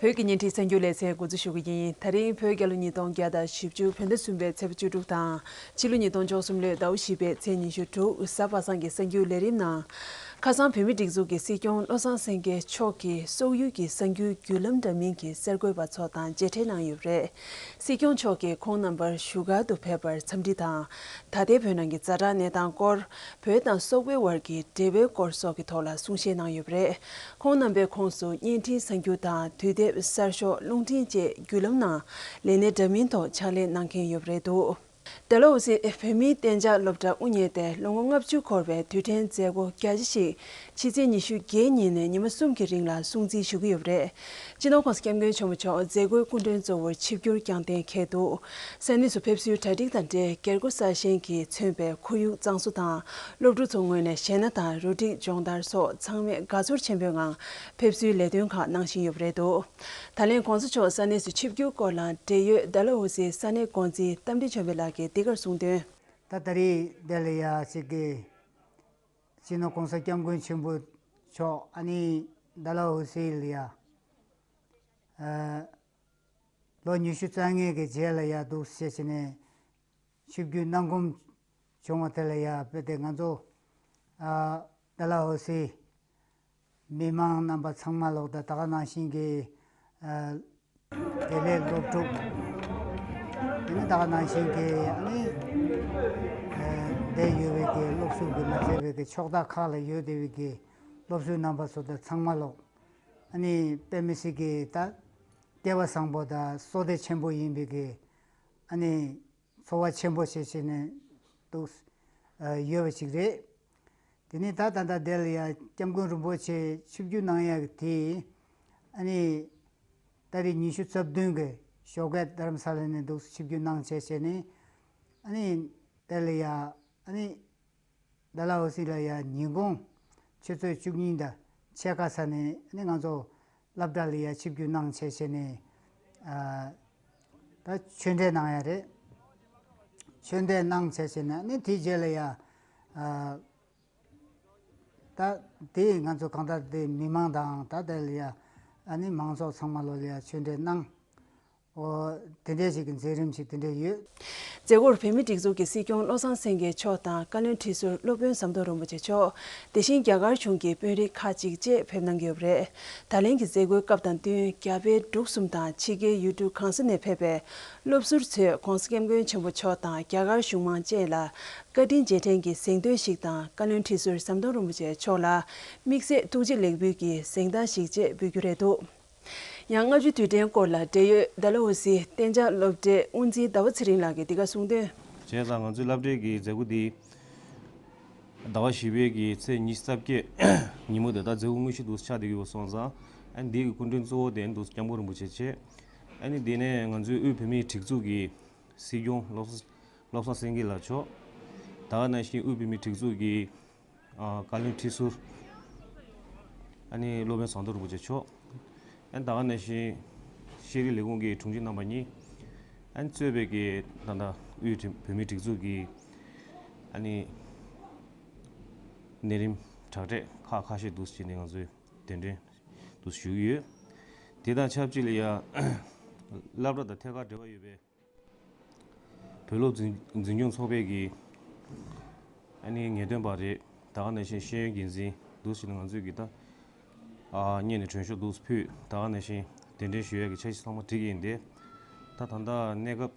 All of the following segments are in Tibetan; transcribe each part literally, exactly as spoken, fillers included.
བོད་ཀྱི་བརྙན་འཕྲིན་གསར་འགྱུར་ལེ་ཚན་འགོ་འཛུགས་ཞུ་གི་ཡིན། ད་རིང་བོད་རྒྱལ་ལོ་ཉིས་སྟོང་བརྒྱ་དང་བཞི་བཅུ་བོད་ཟླ་གསུམ་པའི་ཚེས་པ་བཅུ་དྲུག་དང་། ཕྱི་ལོ་ཉིས་སྟོང་བཅུ་གསུམ་ལོའི་ཟླ་བ་བཞི་པའི་ཚེས་ཉི་ཤུ་དྲུག་གཟའ་པ་སངས་ཀྱི་གསར་འགྱུར་ལས་རིམ་ནང་། ཁ་སང་བོད་མིའི་སྒྲིག་འཛུགས་ཀྱི་སྲིད་སྐྱོང་བློ་བཟང་སེང་གེ་མཆོག་གིས་སོག་ཡུལ་གྱི་གསར་འགྱུར་བརྒྱུད་ལམ་འདྲ་མིན་གྱི་གསར་འགོད་པ་ཚོ་དང་མཇལ་འཕྲད་གནང་ཡོད་པ་རེད། སྲིད་སྐྱོང་མཆོག་གིས་ཁོང་རྣམ་པར་བཞུགས་སྒར་དུ་ཕེབས་པར་འཚམས་འདྲི་དང་། ད་ལྟའི་བོད་ནང་གི་ཛ་དྲག་གནས་སྟངས་སྐོར། བོད་དང་སོག་པོའི་བར་གྱི་འབྲེལ་བའི་སྐོར་སོགས་ཀྱི་ཐོག་ལ་གསུང་བཤད་གནང་ཡོད་པ་རེད། ཁོང་རྣམ་པས་ཁོངས་སུ་བརྙན་འཕྲིན་གསར་འགྱུར་དང་དུས་དེབ་གསར་ཤོག་རླུང་འཕྲིན་བཅས་བརྒྱུད་ལམ་ནང་ལས་གནས་འདྲ་མིན་ཐོག་ཕྱག་ལས་གནང་མཁན་ཡོད་པ་རེད་འདུག་ཏཱ་ལའོ་སི་བོད་མིའི་གཏན་འཇགས་སློབ་གྲྭ་དབུ་བརྙེས་ཏེ་ལོ་ངོ་ལྔ་བཅུ་འཁོར་བའི་དུས་དྲན་མཛད་སྒོ་རྒྱ་ཆེ་ཞིག་ཕྱི་ཚེས་ཉི་ཤུ་བརྒྱད་ཉིན་ནས་ཉི་མ་གསུམ་གྱི་རིང་ལ་སྲུང་བརྩི་ཞུ་གི་ཡོད་པ་རེད། སྤྱི་ནོར་༸གོང་ས་༸སྐྱབས་མགོན་ཆེན་པོ་མཆོག་མཛད་སྒོའི་སྐུ་མགྲོན་གཙོ་བོར་ཆིབས་བསྒྱུར་བསྐྱངས་གཏན་འཁེལ་འདུག་ས་གནས་སུ་ཕེབས་བསུའི་གྲ་སྒྲིག་དང་འབྲེལ། རྒྱལ་སྒོ་གསར་བཞེངས་ཀྱིས་མཚོན་པའི་ཁོར་ཡུག་གཙང་བཟོ་དང་། སློབ་ཕྲུག་ཚོའི་ངོས་ནས་གཞས་སྣ་དང་རུ་སྒྲིག་སྦྱོང་བརྡར་སོགས་ཚང་མས་དགའ་ཚོར་ཆེན་པོའི་ངང་ཕེབས་བསུའི་ལས་དོན་ཁག་གནང་བཞིན་ཡོད་པ་རེད་འདུག་ད་ལན་༸གོང་ས་མཆོག་ས་གནས་སུ་ཆིབས་བསྒྱུར་སྐོར་ལ་འབྲེལ་ཡོད་ཌལ་ཧོ་སིའི་ས་གནས་འགོ་འཛིན་རྟ་མགྲིན་ཆོས་འཕེལ་ལགས་ཀྱིས་འདི་གར་གསུངས་དོན། ད་ད་རེས་འདི་ལ་ཡ་ཞིག་གི་སྤྱི་ནོར་༸གོང་ས་༸སྐྱབས་མགོན་ཆེན་པོ་མཆོག་ཨ་ནི་ཌལ་ཧོ་སི་ལ་ཡ་ཨ་ལོ་ཉི་ཤུ་རྩ་ལྔའི་གི་རྗེས་ལ་ཡ་འདུག་ཟེར་བྱས་ནས་ཆིབས་བསྒྱུར་གནང་སྒོམ་བྱུང་བ་དེ་ལ་ཡ་དཔེ་དེ་ང་ཚོ་ཨ་ཌལ་ཧོ་སི་མི་མང་རྣམ་པ་ཚང་མ་ལོག་ད་ད་ག་ནང་བཞིན་གྱི་ཨ་དགེ་ལས་སློབ་ཕྲུག་དེ་ནི་ད་ག་ནང་བཞིན་གྱི་ཨ་ནི་ཨ་འདིར་ཡོད་པའི་གི་སློབ་ཟུར་གྱི་མ་ཚད་པའི་གི་ཕྱོགས་མཐའ་ཁག་ལ་ཡོད་བསྡད་པའི་གི་སློབ་ཟུར་རྣམ་པ་ཚོ་དང་ཚང་མ་ལོག་ཨ་ནི་དཔེ་མི་སྲིད་ཀྱི་ད་སྐལ་བ་བཟང་པོ་དང་བསོད་བདེ་ཆེན་པོ་ཡིན་པའི་གི་ཨ་ནི་ཚོར་བ་ཆེན་པོ་བྱེད་བྱས་ནས་འདུག་ཡོད་པ་ཞིག་རེད། དེ་ནས་ད་ད་ལྟ་དེ་ལ་ཡང་སྐྱབས་མགོན་རིན་པོ་ཆེ་ཆིབས་བསྒྱུར་གནང་ཡག་དེ་ཨ་ནི་ཏ་རིག་ཉི་ཤུ་རྩ་བདུན་གི་ཞོགས་ཀས་རྡ་རམ་ས་ལ་ནས་འདུག་ཆིབས་བསྒྱུར་གནང་བྱས་བྱས་ནས་ཨ་ནི་དེ་ལ་ཡང་ཨ་ནི་ཌལ་ཧོ་སི་ལ་ཡང་ཉིན་གུང་ཆུ་ཚོད་བཅུ་གཉིས་དང་ཕྱེད་ཀ་ཙམ་ནས་ཨ་ནི་ང་ཚོ་སློབ་གྲྭ་ལ་ཡ་ཆིབས་བསྒྱུར་གནང་བྱས་བྱས་ནས་ཨ་ད་ཆོས་འབྲེལ་གནང་ཡ་རེད། ཆོས་འབྲེལ་གནང་བྱས་བྱས་ནས་ཨ་ནི་དེའི་རྗེས་ལ་ཡ་ཨ་ད་དེ་ང་ཚོ་གང་ལྟར་དེ་མི་མང་དང་ད་དེ་ལ་ཡ་ཨ་ནི་མང་ཚོགས་ཚང་མ་ལོ་ལ་ཡ་ཆོས་འབྲེལ་གནང་། ཨོ་དེ་འདྲའི་ཞིག་གི་མཛད་རིམ་ཞིག་དེ་འདྲ་ཡོད། མཛད་སྒོར་བོད་མིའི་སྒྲིག་འཛུགས་ཀྱི་སྲིད་སྐྱོང་བློ་བཟང་སེང་གེ་མཆོག་དང་བཀའ་བློན་ཁྲི་ཟུར་སློབ་དཔོན་ཟམ་གདོང་རིན་པོ་ཆེ་མཆོག་དེ་བཞིན་རྒྱ་གར་གཞུང་གི་དཔོན་རིགས་ཁག་ཅིག་བཅས་ཕེབས་གནང་གི་ཡོད་པ་རེད། ད་ལན་གྱི་མཛད་སྒོའི་སྐབས་དང་བསྟུན་རྒྱ་བལ་འབྲུག་གསུམ་དང་ཕྱི་རྒྱལ་ཡུལ་གྲུ་གང་ས་ནས་ཕེབས་པའི་སློབ་ཟུར་ཚོས་༸གོང་ས་༸སྐྱབས་མགོན་ཆེན་པོ་མཆོག་དང་རྒྱ་གར་གཞུང་མང་བཅས་ལ་བཀའ་དྲིན་རྗེས་དྲན་གྱི་གཟེངས་བསྟོད་ཞིག་དང་བཀའ་བློན་ཁྲི་ཟུར་ཟམ་གདོང་རིན་པོ་ཆེ་མཆོག་ལ་དམིགས་བསལ་ཐུགས་རྗེ་ལེགས་འབུལ་གྱི་གཟེངས་རྟགས་ཤིག་བཅས་འབུལ་རྒྱུ་རེད་འདུག་ཡང་ལྔ་བཅུ་དུས་དྲན་སྐོར་ལ་འབྲེལ་ཡོད་ཌལ་ཧོ་སི་གཏན་འཇགས་སློབ་གྲྭའི་དབུ་འཛིན་ཟླ་བ་ཚེ་རིང་ལགས་ཀྱིས་འདི་ག་གསུངས་དོན། བྱས་ཙང་ང་ཚོའི་སློབ་གྲྭའི་གི་མཛད་སྒོ་འདི་ཟླ་བ་བཞི་པའི་གི་ཚེས་ཉི་ཤུ་རྩ་བརྒྱད་ཉིན་མོ་དེ་ད་མཛད་སྒོ་དངོས་གཞི་འདུག་ཆགས་བསྡད་ཀྱི་ཡོད་པ་སོང་ཙང་ཨ་ནི་འདི་གི་སྐུ་མགྲོན་གཙོ་བོ་དེ་འདུག་སྐྱབས་མགོན་རིན་པོ་ཆེ་བྱས། ཨ་ནི་འདི་ནས་ང་ཚོའི་དབུས་བོད་མིའི་སྒྲིག་འཛུགས་ཀྱི་སྲིད་སྐྱོང་བློ་བཟང་བློ་བཟང་སེང་གེ་ལགས་མཆོག་ད་ག་ནང་བཞིན་དབུས་བོད་མིའི་སྒྲིག་འཛུགས་ཀྱི་ཨ་བཀའ་བློན་ཁྲི་ཟུར་ཨ་ནི་སློབ་དཔོན་ཟམ་གདོང་རིན་པོ་ཆེ་མཆོག་ཨ་ནི་ད་ག་ནང་བཞིན་ཤེས་རིག་ལས་ཁུངས་ཀྱི་དྲུང་ཆེ་རྣམ་པ་གཉིས་ཨ་ནི་གཙོས་པའི་གི་ད་ལྟ་དབུས་བོད་མིའི་སྒྲིག་འཛུགས་ཀྱི་ཨ་ནི་གནས་རིམ་དྲ་གྲས་ཁག་ཁ་ཤས་འདུག་བྱས་ནས་ང་ཚོས་གདན་འདྲེན་འདུག་ཞུ་གི་ཡོད། དེ་དང་ཆབས་ཅིག་ལ་ཡ་སློབ་གྲྭ་དང་ཐད་ཀར་འབྲེལ་བ་ཡོད་པའི་བོད་སློབ་འཛིན་འཛིན་སྐྱོང་ཚོགས་པའི་གི་ཨ་ནི་ངེས་སྟོན་པ་རེད། ད་ག་ནང་བཞིན་ཤེས་ཡོན་འགན་འཛིན་འདུག་ཟེར་ནས་ང་ཚོས་གི་ད་ཨ་སྔོན་ནས་དྲན་ཤོག་འདུག་ཕུལ། ད་ག་ནང་བཞིན་གདན་འདྲེན་ཞུ་ཡས་ཀྱི་འཆར་གཞི་ཚང་མ་འགྲིག་གི་ཡིན་ཏེ། ད་ད་ལྟ་གནས་སྐབས་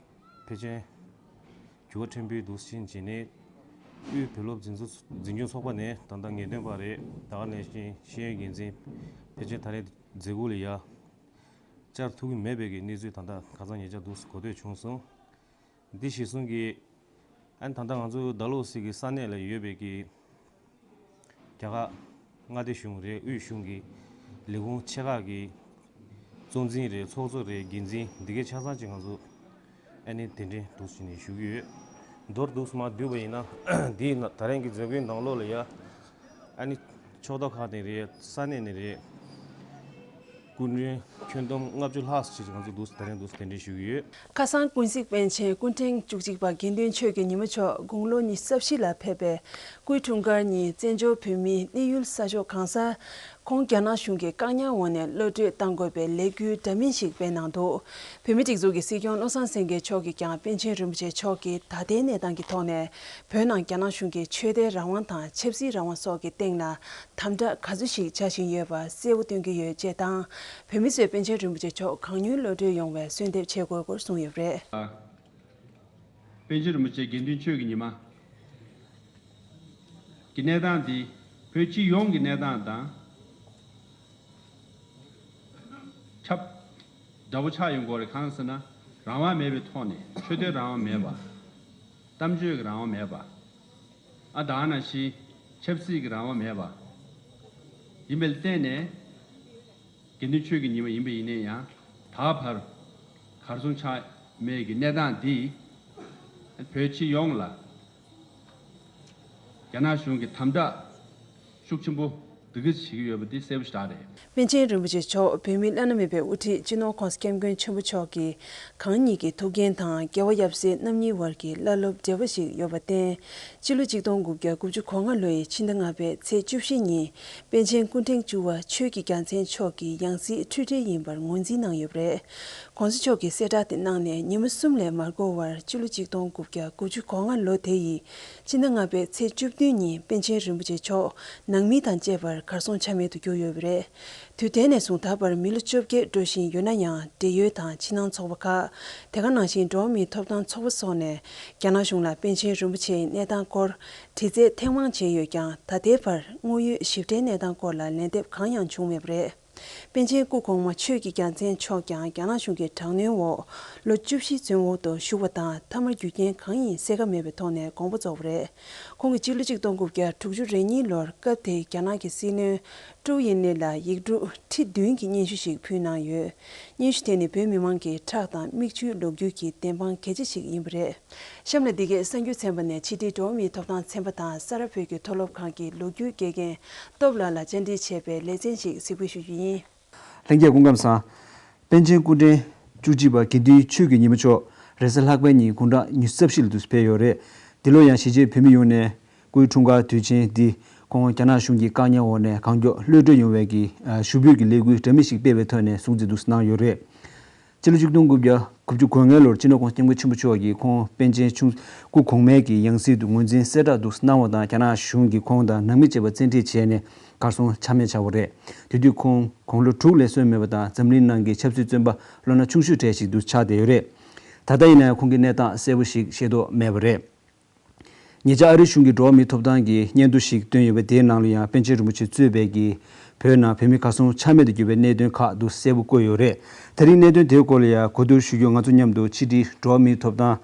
ཕལ་ཆེར་འགྱུར་བ་ཕྲན་བུ་འདུག་ཕྱིན་བྱས་ནས་དབུས་བོད་སློབ་འཛིན་འཛིན་སྐྱོང་ཚོགས་པ་ནས་ད་ལྟ་ངེས་སྟོན་པ་རེད། ད་ག་ནང་བཞིན་ཤེས་ཡོན་འགན་འཛིན་ཕལ་ཆེར་ད་རེས་མཛད་སྒོ་ལ་ཡ་བཅར་ཐུབ་ཀྱི་མེད་པའི་གི་གནས་ཚུལ་ད་ལྟ་ཁ་སང་ཉེ་ཆར་འདུག་གོ་ཐོས་བྱུང་སོང་། འདི་གཞིར་བཟུང་གིས་ཨ་ནི་ད་ལྟ་ང་ཚོ་ཌལ་ཧོ་སི་གི་ས་གནས་ལ་ཡོད་པའི་གི་རྒྱ་གར་མངའ་སྡེ་གཞུང་རེད། དབུས་གཞུང་གི་ལས་ཁུངས་ཆེ་ཁག་གི་གཙོ་འཛིན་རེད། ཚོགས་གཙོ་རེད། འགན་འཛིན་འདི་གའི་ཆ་ཚང་ཅིག་ང་ཚོ་ཨ་ནི་གདན་འདྲེན་འདུག་ཟེར་ནས་ཞུ་གི་ཡོད། མདོར་བསྡུས་མར་བསྡུས་པ་ཡིན་ན་འདིའི་ནང་ད་རིང་གི་མཛད་སྒོའི་ནང་ལོགས་ལ་ཡ་ཨ་ནི་ཕྱོགས་མཐའ་ཁག་ནས་རེད། ས་གནས་ནས་རེད། སྐུ་མགྲོན་ཁྱོན་བསྡོམས་ལྔ་བཅུ་ལྷག་ཅིག་ང་ཚོ་འདུག་ད་རིང་འདུག་གདན་འདྲེན་ཞུ་གི་ཡོད། ཁ་སང་ཀུན་གཟིགས་པཎ་ཆེན་སྐུ་ཕྲེང་བཅུ་གཅིག་པ་དགེ་འདུན་ཆོས་ཀྱི་ཉི་མ་མཆོག་དགུང་ལོ་ཉི་ཤུ་རྩ་བཞི་ལ་ཕེབས་པའི་སྐུའི་འཁྲུངས་སྐར་ཉིན་བཙན་བྱོལ་བོད་མིའི་གནས་ཡུལ་ས་ཕྱོགས་གང་སར་ ཁོང་རྒྱ་ནག་གཞུང་གིས་བཀག་ཉར་འོག་ནས་གློད་གྲོལ་གཏང་དགོས་པའི་ལས་འགུལ་འདྲ་མིན་ཞིག་སྤེལ་གནང་འདུག་བོད་མིའི་སྒྲིག་འཛུགས་ཀྱི་སྲིད་སྐྱོང་བློ་བཟང་སེང་གེ་མཆོག་གིས་ཀྱང་པཎ་ཆེན་རིན་པོ་ཆེ་མཆོག་གི་ད་ལྟའི་གནས་སྟངས་ཀྱི་ཐོག་ནས་བོད་ནང་རྒྱ་ནག་གཞུང་གིས་ཆོས་དད་རང་དབང་དང་ཆབ་སྲིད་རང་དབང་སོགས་ཀྱི་སྟེང་ལ་དམ་དྲག་ག་ཚོད་ཞིག་བྱ་བཞིན་ཡོད་པ་གསལ་པོ་སྟོན་གྱི་ཡོད་ཅེས་དང་། བོད་མི་ཚོས་པཎ་ཆེན་རིན་པོ་ཆེ་མཆོག་གང་མྱུར་གློད་གྲོལ་ཡོང་བའི་གསོལ་འདེབས་བྱེད་དགོས་སྐོར་གསུངས་ཡོད་པ་རེད། པཎ་ཆེན་རིན་པོ་ཆེ་དགེ་འདུན་ཆོས་ཀྱི་ཉི་མ་གི་གནས་སྟངས་འདི་བོད་སྤྱི་ཡོངས་ཀྱི་གནས་སྟངས་དང་ཁྱབ་འདྲ་པོ་ཆགས་ཡོང་གི་ཡོད་རེད། གང་ཟེར་ན། རང་དབང་མེད་པའི་ཐོག་ནས་ཆོས་དད་རང་དབང་མེད་པ། གཏམ་བརྗོད་ཀྱི་རང་དབང་མེད་པ། ཨ་ད་ག་ནང་བཞིན་ཆབ་སྲིད་ཀྱི་རང་དབང་མེད་པ་ཡིན་པ་ལ་བརྟེན་ནས། དགེ་འདུན་ཆོས་ཀྱི་ཉི་མ་ཡིན་པ་ཡིན་ན་ཡང་། ད་བར་གར་སོང་ཆ་མེད་ཀྱི་གནས་སྟངས་འདིས་བོད་སྤྱི་ཡོངས་ལ་རྒྱ་ནག་གཞུང་གིས་དམ་དྲག་ཤུགས་ཆེན་པོ་འདི་ག་བྱེད་ཀྱི་ཡོད་པ་འདི་གསལ་པོ་ཞེ་དྲག་རེད། པཎ་ཆེན་རིན་པོ་ཆེ་མཆོག་བོད་མིའི་བླ་ན་མེད་པའི་དབུ་ཁྲིད་སྤྱི་ནོར་༸གོང་ས་༸སྐྱབས་མགོན་ཆེན་པོ་མཆོག་གིས་གང་ཉིད་ཀྱི་ཐུགས་འགན་དང་རྒྱལ་བ་ཡབ་སྲས་རྣམ་གཉིས་བར་གྱི་བླ་སློབ་འབྲེལ་བ་ཞིག་ཡོད་པར་བརྟེན། སྤྱི་ལོ་ཆིག་སྟོང་དགུ་བརྒྱ་དགུ་བཅུ་གོ་ལྔ་ལོའི་ཕྱི་ཟླ་ལྔ་པའི་ཚེས་བཅུ་བཞི་ཉིན། པཎ་ཆེན་སྐུ་ཕྲེང་བཅུ་པ་ཆོས་ཀྱི་རྒྱལ་མཚན་མཆོག་གི་ཡང་སྲིད་འཁྲུལ་བྲལ་ཡིན་པར་ངོས་འཛིན་གནང་ཡོད་པ་རེད། ༸གོང་ས་མཆོག་གིས་གསལ་བསྒྲགས་དེ་གནང་ནས་ཉི་མ་གསུམ་ལས་མ་འགོར་བར་སྤྱི་ལོ་ཆིག་སྟོང་དགུ་བརྒྱ་དགུ་བཅུ་གོ་ལྔ་ལོ་དེ་ཡི་ཕྱི་ཟླ་ལྔ་པའི་ཚེས་བཅུ་བདུན་ཉིན་པཎ་ཆེན་རིན་པོ་ཆེ་མཆོག་ནང་མི་དང་བཅས་པར་གར་སོང་ཆ་མེད་དུ་གྱུར་ཡོད་པ་རེད། དུས་དེ་ནས་བཟུང་ད་བར་མི་ལོ་བཅོ་བརྒྱད་འགྲོ་བཞིན་ཡོད་ན་ཡང་། འབྲེལ་ཡོད་དང་ཕྱི་ནང་ཚོགས་པ་ཁག་དེ་ག་ནང་བཞིན་འགྲོ་བ་མིའི་ཐོབ་ཐང་ཚོགས་པ་སོགས་ནས་རྒྱ་ནག་གཞུང་ལ་པཎ་ཆེན་རིན་པོ་ཆེའི་གནས་སྟངས་སྐོར་དྲི་རྩད་ཐེངས་མང་བྱས་ཡོད་ཀྱང་། ད་ལྟའི་བར་དངོས་ཡོད་ཞིབ་ཕྲའི་གནས་སྟངས་སྐོར་ལ་ལན་འདེབས་གང་ཡང་བྱུང་མེད་པ་རེད། པཎ་ཆེན་སྐུ་གོང་མ་ཆོས་ཀྱི་རྒྱལ་མཚན་མཆོག་ཀྱང་རྒྱ་ནག་གཞུང་གི་དྲག་གནོན་འོག་ལོ་བཅུ་བཞི་བཙོན་འོག་ཏུ་བཞུགས་པ་དང་། མཐའ་མར་རྒྱུ་རྐྱེན་གང་ཡིན་གསལ་ཁ་མེད་པའི་ཐོག་ནས་དགོངས་པ་རྫོགས་པ་རེད། ཁོང་གིས་སྤྱི་ལོ་ཆིག་སྟོང་དགུ་བརྒྱ་དྲུག་ཅུ་རེ་གཉིས་ལོར་སྐབས་དེའི་རྒྱ་ནག་གི་སྲིད་བློན་ཀྲོའུ་ཨིན་ལེ་ལ་ཡིག་འབྲུ་ཁྲི་བདུན་གྱི་སྙན་ཞུ་ཞིག་ཕུལ་གནང་ཡོད། སྙན་ཞུ་དེ་ནི་བོད་མི་མང་གི་ཁྲག་དང་མིག་ཆུའི་ལོ་རྒྱུས་ཀྱི་བདེན་དཔང་གལ་ཆེ་ཞིག་ཡིན་པ་རེད། གཤམ་ལ་འདི་གའི་གསར་འགྱུར་ཚན་པ་ནས་ཕྱི་དྲིལ་འགྲོ་བ་མིའི་ཐོབ་ཐང་ཚན་པ་དང་། ས་རཱ་བོད་ཀྱི་མཐོ་སློབ་ཁང་གི་ལོ་རྒྱུས་དགེ་རྒན་སྟོབས་ལགས་ལ་བཅར་འདྲི་བྱས་པའི་ལེ་ཚན་ཞིག་གཟིགས་འབུལ་ཞུ་རྒྱུ་ཡིན། ལྷན་རྒྱས་སྐུ་ཁམས་བཟང་། པཎ་ཆེན་སྐུ་ཕྲེང་བཅུ་གཅིག་པ་དགེ་འདུན་ཆོས་ཀྱི་ཉི་མ་མཆོག་རེས་གཟའ་ལྷག་པའི་ཉིན་དགུང་གྲངས་ཉི་ཤུ་རྩ་བཞི་ལ་དུས་སུ་ཕེབས་ཡོད་རེད། འདི་ལོ་ཡང་གཞིས་བྱེས་བོད་མི་ཡོངས་ནས་སྐུའི་འཁྲུངས་སྐར་དུས་ཆེན་འདི་ཁོང་རྒྱ་ནག་གཞུང་གི་བཀག་ཉར་འོག་ནས་གང་མགྱོགས་གློད་གྲོལ་ཡོང་བའི་གི་ཞུ་འབོད་ཀྱི་ལས་འགུལ་འདྲ་མིན་ཞིག་སྤེལ་བའི་ཐོག་ནས་སྲུང་བརྩི་འདུག་གནང་ཡོད་རེད། སྤྱི་ལོ་ཆིག་སྟོང་དགུ་བརྒྱ་དགུ་བཅུ་གོ་ལྔ་ལོར་སྤྱི་ནོར་༸གོང་ས་༸སྐྱབས་མགོན་ཆེན་པོ་མཆོག་གིས་ཁོང་པཎ་ཆེན་ཆུང་སྐུ་གོང་མའི་གི་ཡང་སྲིད་དུ་ངོས་འཛིན་གསལ་བསྒྲགས་འདུག་གནང་བ་དང་། རྒྱ་ནག་གཞུང་གིས་ཁོང་དང་ནང་མི་བཅས་པ་བཙན་ཁྲིད་བྱས་ནས་གར་སོང་ཆ་མེད་ཆགས་པ་རེད། དེ་དུས་ཁོང་དགུང་ལོ་དྲུག་ལས་སོན་མེད་པ་དང་། འཛམ་གླིང་ནང་གི་ཆབ་སྲིད་བཙོན་པ་བློ་སྣ་ཆུང་ཤོས་གྲས་ཤིག་ཏུ་ཆགས་བསྡད་ཡོད་རེད། ད་ལྟ་ཡིན་ན་ཡང་ཁོང་གི་གནས་སྟངས་གསལ་པོ་ཞིག་ཤེས་རྟོགས་མེད་པ་རེད། ཉེ་ཆར་ཨ་རིའི་གཞུང་གིས་འགྲོ་བ་མིའི་ཐོབ་ཐང་གི་སྙན་ཐོ་ཞིག་བཏོན་ཡོད་པ་དེའི་ནང་ལ་ཡང་པཎ་ཆེན་རིན་པོ་ཆེ་གཙོས་པའི་གི་བོད་ནང་བོད་མི་གར་སོང་ཆ་མེད་དུ་གྱུར་བའི་གནད་དོན་ཁག་ཏུ་གསལ་པོ་བཀོད་ཡོད་རེད། དེ་རིང་གནད་དོན་དེའི་སྐོར་ལ་ཡང་གོ་བསྡུར་ཞུ་རྒྱུར་ང་ཚོ་མཉམ་དུ་ཕྱི་དྲིལ་འགྲོ་བ་མིའི་ཐོབ་ཐང་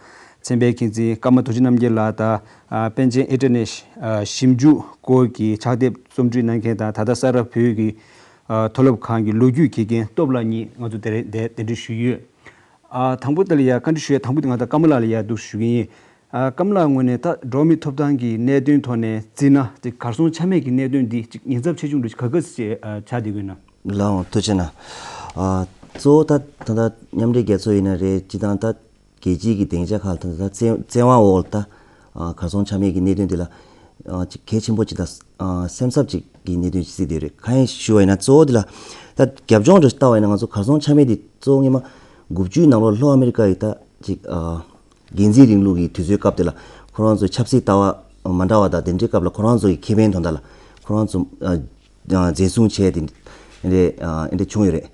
ཚན་པའི་འགན་འཛིན་ཀརྨ་རྡོ་རྗེ་རྣམ་རྒྱལ་ལགས་དང་། ཨ། པཎ་ཆེན་ཨི་ཊར་ནེཊ་ཨ་ཞིབ་འཇུག་སྐོར་གྱི་ཕྱག་དེབ་རྩོམ་སྒྲིག་གནང་མཁན་དང་། ད་ལྟ་ས་རཱ་བོད་ཀྱི་ཨ་མཐོ་སློབ་ཁང་གི་ལོ་རྒྱུས་དགེ་རྒན་སྟོབས་ལགས་གཉིས་ང་ཚོ་དེ་རིང་འདིར་གདན་འདྲེན་ཞུས་ཡོད། ཨ། དང་པོ་དེ་ལ་ཡ་བཀའ་འདྲི་ཞུ་ཡ་དང་པོ་དེ་ང་དང་ཀརྨ་ལགས་ལ་ཡ་འདུག་ཞུ་གི་ཡིན། ཨ། ཀརྨ་ལགས་ངོས་ནས་ད་འགྲོ་བ་མིའི་ཐོབ་ཐང་གི་གནད་དོན་ཐོག་ནས་བརྩིས་ན། དེ་གར་སོང་ཆ་མེད་ཀྱི་གནད་དོན་འདི་ཅིག་ཉེན་ཚབས་ཆེ་ཆུང་འདྲ་ཞིག་ག་ག་ཅིག་ཨ་ཆགས་བསྡད་ཀྱི་ཡོད་ན། ལགས་འོང་། ཐུགས་རྗེ་གནང་། ཨ། གཙོ་བོ་ད་ད་ལྟ་མཉམ་འབྲེལ་རྒྱལ་ཚོགས་ཡིན་ན་རེད། སྤྱི་བཏང་ད་རྒྱལ་སྤྱིའི་གི་སྡིངས་ཆ་ཁག་ལ་ད་ད་བཙན་བཙན་དབང་འོག་ལ་ད་ཨ་གར་སོང་ཆ་མེད་ཀྱི་གནད་དོན་འདི་ལ་ཨ་ཅིག་གལ་ཆེན་པོ་ཅིག་དང་ཨ་སེམས་འཚབ་ཅིག་གི་གནད་དོན་ཅིག་བརྩིས་བསྡད་ཡོད་རེད། གང་ཡིན་ཞུ་བ་ཡིན་ན། གཙོ་བོ་འདི་ལ་ད་རྒྱབ་ལྗོངས་འདྲ་ཞིག་ལྟ་བ་ཡིན་ན། ང་ཚོ་གར་སོང་ཆ་མེད་འདི་གཙོ་བོ་སྔོན་མ་དགུ་བཅུའི་ནང་ལོགས་ལྷོ་ཨ་མེ་རི་ཀ་ཡི་ད་ཅིག་ཨ་འགན་འཛིན་རིང་ལུགས་ཀྱི་དུས་ཚོད་སྐབས་དེ་ལ་ཁོ་རང་ཚོའི་ཆབ་སྲིད་ལྟ་བ་མ་འདྲ་བ་དང་། དེ་འདྲའི་སྐབས་ལ་ཁོ་རང་ཚོ་གི་ཁེ་ཕན་དོན་དག་ལ་ཁོ་རང་ཚོ་ཨ་ཨ་འཛིན་བཟུང་བྱས་ཏེ་འདི་འདྲའི་ཨ་འདི་འདྲ་བྱུང་ཡོད་རེད།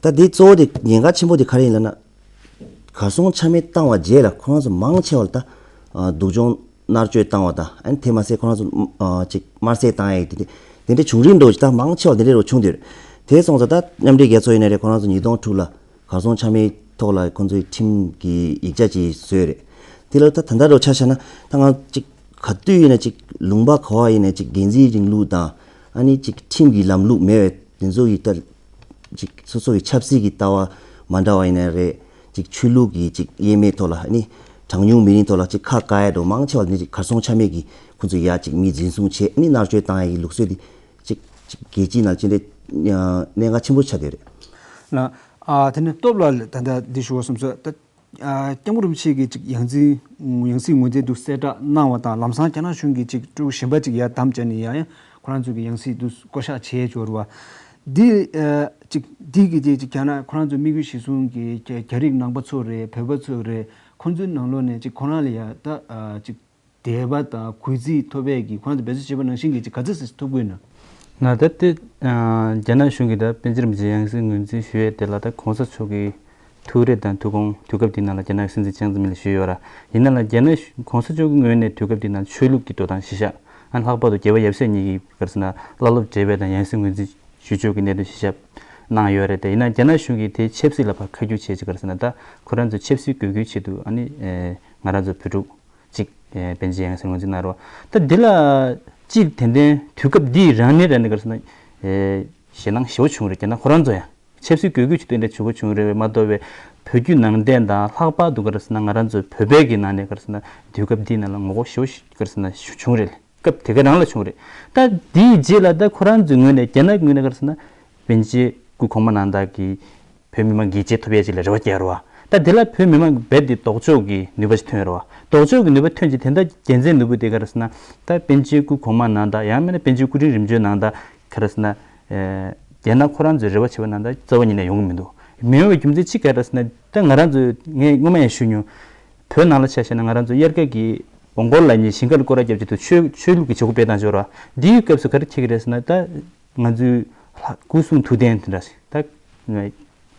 ད་འདི་གཙོ་བོ་དེ་ཉེན་ཁ་ཆེན་པོ་དེ་ག་རེ་ཡིན་ལབ་ན། གར་སོང་ཆ་མེད་བཏང་བ་རྗེས་ལ་ཁོ་རང་ཚོ་མང་ཆེ་བ་ལ་ད་ཨ་སྡུག་སྦྱོང་མནར་གཅོད་བཏང་བ་དང་། ཨ་ནི་དེ་མ་ཟད་ཁོ་རང་ཚོ་ཨ་ཅིག་དམར་བསད་བཏང་ཡས་དེ་འདྲ་དེ་འདྲའི་བྱུང་རིམ་འདྲ་བོ་ཅིག་ད་མང་ཆེ་བ་དེ་འདྲ་རུ་བྱུང་བསྡད་ཡོད་རེད། དེ་སོང་ཙང་ད་མཉམ་འབྲེལ་རྒྱལ་ཚོགས་ཡིན་ན་རེད། ཁོ་རང་ཚོ་ཉིས་སྟོང་དྲུག་ལ་གར་སོང་ཆ་མེད་ཐོག་ལ་ཁོང་ཚོས་ཁྲིམས་ཀྱི་ཡིག་ཆ་ཅིག་བཟོས་རེད། དེ་ལ་ད་ད་ལྟ་འདྲ་བོ་ཆ་བཞག་ན། ད་ང་ཅིག་ག་དུས་ཡིན་ན་ཅིག་ལུང་པ་ག་བ་ཡིན་ན་ཅིག་འགན་འཛིན་རིང་ལུགས་དང་། ཨ་ནི་ཅིག་ཁྲིམས་ཀྱི་ལམ་ལུགས་མེད་པའི་དེ་ཚོ་ཡི་ད་ཅིག་སོ་སོ་ཡི་ཆབ་སྲིད་ཀྱི་ལྟ་བ་མ་འདྲ་བ་ཡིན་ན་རེད། ཅིག་ཆོས་ལུགས་ཀྱི་ཅིག་དབྱེ་མེད་ཐོག་ལ། ཨ་ནི་གྲངས་ཉུང་མི་རིགས་ཐོག་ལ་ཅིག་ཁ་བཀག་ཡ་འདྲ་བོ་མང་ཆེ་བ་ནི་ཅིག་གར་སོང་ཆ་མེད་ཀྱི་ཁོང་ཚོ་ཡ་ཅིག་མི་འཛིན་བཟུང་བྱས། ཨ་ནི་མནར་གཅོད་བཏང་ཡ་གི་ལུགས་སྲོལ་འདི་ཅིག་ཅིག་རྒྱལ་སྤྱིའི་ནང་ཅི་འདྲའི་གནད་འགག་ཆེན་པོ་ཆགས་བསྡད་རེད། ལགས། ཨ། དེ་ནས་སྟོབས་ལགས་ད་ལྟ་འདི་ཞུ་བ་བསམ་སོང་། ད་ཨ་སྐྱབས་མགོན་རིན་པོ་ཆེ་གིས་ཅིག་ཡང་འཛིན་ཡང་སྲིད་ངོས་འཛིན་དུ་གསལ་བསྒྲགས་གནང་བ་དང་། ལམ་སང་རྒྱ་ནག་གཞུང་གིས་ཅིག་ཀྲུའུ་གཞན་པ་ཅིག་ཡར་བདམས་བྱས་ནས་ཡང་ཡང་ ཁོ་རང་ཚོ་གི་ཡང་སྲིད་དུ་བསྐོ་བཞག་བྱས་ཡོད་རེད་བ། འདི་ཨ་ཅིག་འདི་གི་དེ་ཅིག་བྱས་ན་ཁོ་རང་ཚོ་དམིགས་ཡུལ་གཞིར་བཟུང་གི་རྒྱ་རྒྱ་རིགས་ནང་པ་ཚོ་རེད། བོད་པ་ཚོ་རེད། ཁོ་ཚོའི་ནང་ལོགས་ནས་ཅིག་ཁོ་རང་ལ་ཡ་ད་ཨ་ཅིག་དད་པ་དང་གུས་བརྩི་ཐོབ་པའི་གི་ཁོ་རང་ཚོ་འབད་བརྩོན་བྱས་པ་ནང་བཞིན་གྱི་ཅིག་ག་ཚོད་ཙམ་ཐོབ་ཀྱི་ཡོད་ན། ང་ད་ལྟ་ཨ་རྒྱ་ནག་གཞུང་གིས་ད་པཎ་ཆེན་རིན་པོ་ཆེ་ཡང་སྲིད་ངོས་འཛིན་ཞུ་ཡས་དེ་ལ་ད་གོང་ས་མཆོག་གི་ཐུགས་རེ་དང་ཐུགས་དགོངས་དུས་སྐབས་འདི་ནང་ལ་རྒྱ་ནག་གི་སྲིད་འཛིན་ཅང་ཙེ་མིན་ལ་ཞུས་ཡོད་ར། ཡིན་ན་ལ་རྒྱ་ནག་གཞུང་གོང་ས་མཆོག་གི་ངོས་ནས་དུས་སྐབས་འདི་ནང་ཆོས་ལུགས་ཀྱི་འགྲོ་སྟངས་གཞི་བཞག་ཨ་ལྷག་པར་དུ་རྒྱལ་བ་ཡབ་སྲས་གཉིས་ཀྱི་ག་རེ་ཟེར་ན་བླ་སློབ་བགྲེས་པ་དང་ཡང་སྲིད་ངོས་འཛིན་ཞུ་ཕྱོགས་ཀྱི་གནད་དོན་གཞི་བཞག་གནང་ཡོད་རེད་དེ། ཡིན་ན་རྒྱ་ནག་གཞུང་གིས་དེ་ཆབ་སྲིད་ལ་ཕར་ཁ་བསྒྱུར་བྱས་ཅིག་ག་རེ་ཟེར་ན་ད་ཁོ་རང་ཚོ་ཆབ་སྲིད་དགོས་མཁོའི་ཆེད་དུ་ཨ་ནི་ཨེ་ང་རང་ཚོ་བོད་ཕྲུག་ཅིག་ཨེ་པཎ་ཆེན་ཡང་སྲིད་ངོས་འཛིན་གནང་རོགས། ད་འདི་ལ་ཅིག་ཏན་ཏན་དུས་སྐབས་འདི་རང་ནས་རང་ནས་ག་རེ་ཟེར་ན་ཨེ་ཞེད་སྣང་ཞེ་པོ་བྱུང་རེད། རྒྱ་ནག་ཁོ་རང་ཚོ་ཡང་ཆབ་སྲིད་དགོས་མཁོའི་ཆེད་དུ་འདི་འདྲ་བྱེད་དགོས་བྱུང་རེད་མ་གཏོགས་པའི་བོད་བརྒྱུད་ནང་བསྟན་དང་ལྷག་པར་དུ་ག་རེ་ཟེར་ན་ང་རང་ཚོ་བོད་པའི་གི་ནང་ནས་ག་རེ་ཟེར་ན་དུས་སྐབས་འདི་ནང་ལ་ངོ་རྒོལ་ཞེ་པོ་ཞིག་ག་རེ་ཟེར་ན་བྱུང་རེད། སྐབས་དེ་ག་རང་ལ་བྱུང་རེད། ད་དེའི་རྗེས་ལ་ད་ཁོ་རང་ཚོའི་ངོས་ནས་རྒྱ་ནག་གི་ངོས་ནས་ག་རེ་ཟེར་ན་པཎ་ཆེན་སྐུ་གོང་མ་ནང་ལྟར་གྱི་བོད་མི་མང་གི་རྗེས་ཐོབ་ཡས་ཅིག་ལ་རེ་བ་བསྐྱེད་རོགས། ད་དེ་ལ་བོད་མི་མང་གི་རྦད་དེ་ལྡོག་ཕྱོགས་ཀྱི་ནུས་པ་ཞིག་ཐོན་རོགས། ལྡོག་ཕྱོགས་ཀྱི་ནུས་པ་ཐོན་ཅིག་དེ་འདྲ་རྒྱལ་མཚན་ནོར་བུ་དེ་ག་རེ་ཟེར་ན་ད་པཎ་ཆེན་སྐུ་གོང་མ་ནང་ལྟར་ཡང་མིན་ན་པཎ་ཆེན་སྐུ་ཕྲེང་རིམ་བྱོན་ནང་ལྟར་ག་རེ་ཟེར་ན་རྒྱ་ནག་ཁོ་རང་ཚོའི་རེ་བ་བྱེད་པ་ནང་ལྟར་རྩ་བ་ཉིད་ནས་ཡོང་གི་མི་འདུག་མི་ཡོང་བའི་རྒྱུ་མཚན་གཅིག་ག་རེ་ཟེར་ན་ད་ང་རང་ཚོས་ངས་སྔོན་མ་ཡང་ཞུས་མྱོང་། བོད་ནང་ལ་ཆ་བཞག་ན་ང་རང་ཚོ་དབྱར་ཁ་གི་འོང་སྐོར་ལ་ཉེ་ཞིང་ཁ་ལ་སྐོར་ར་རྒྱབ་ཆེད་དུ་ཆོས་ཆོས་ལུགས་ཀྱི་བྱེད་སྒོ་སྤེལ་སྟངས་ཤོར་བ་འདིའི་སྐབས་སུ་ག་རེ་ཁྱེད་ཀྱི་རེད་ཟེར་ན་ད་ང་ཚོའི་ལྷ་སྐུ་གསུང་ཐུགས་རྟེན་དེ་འདྲ་ཞིག་ད་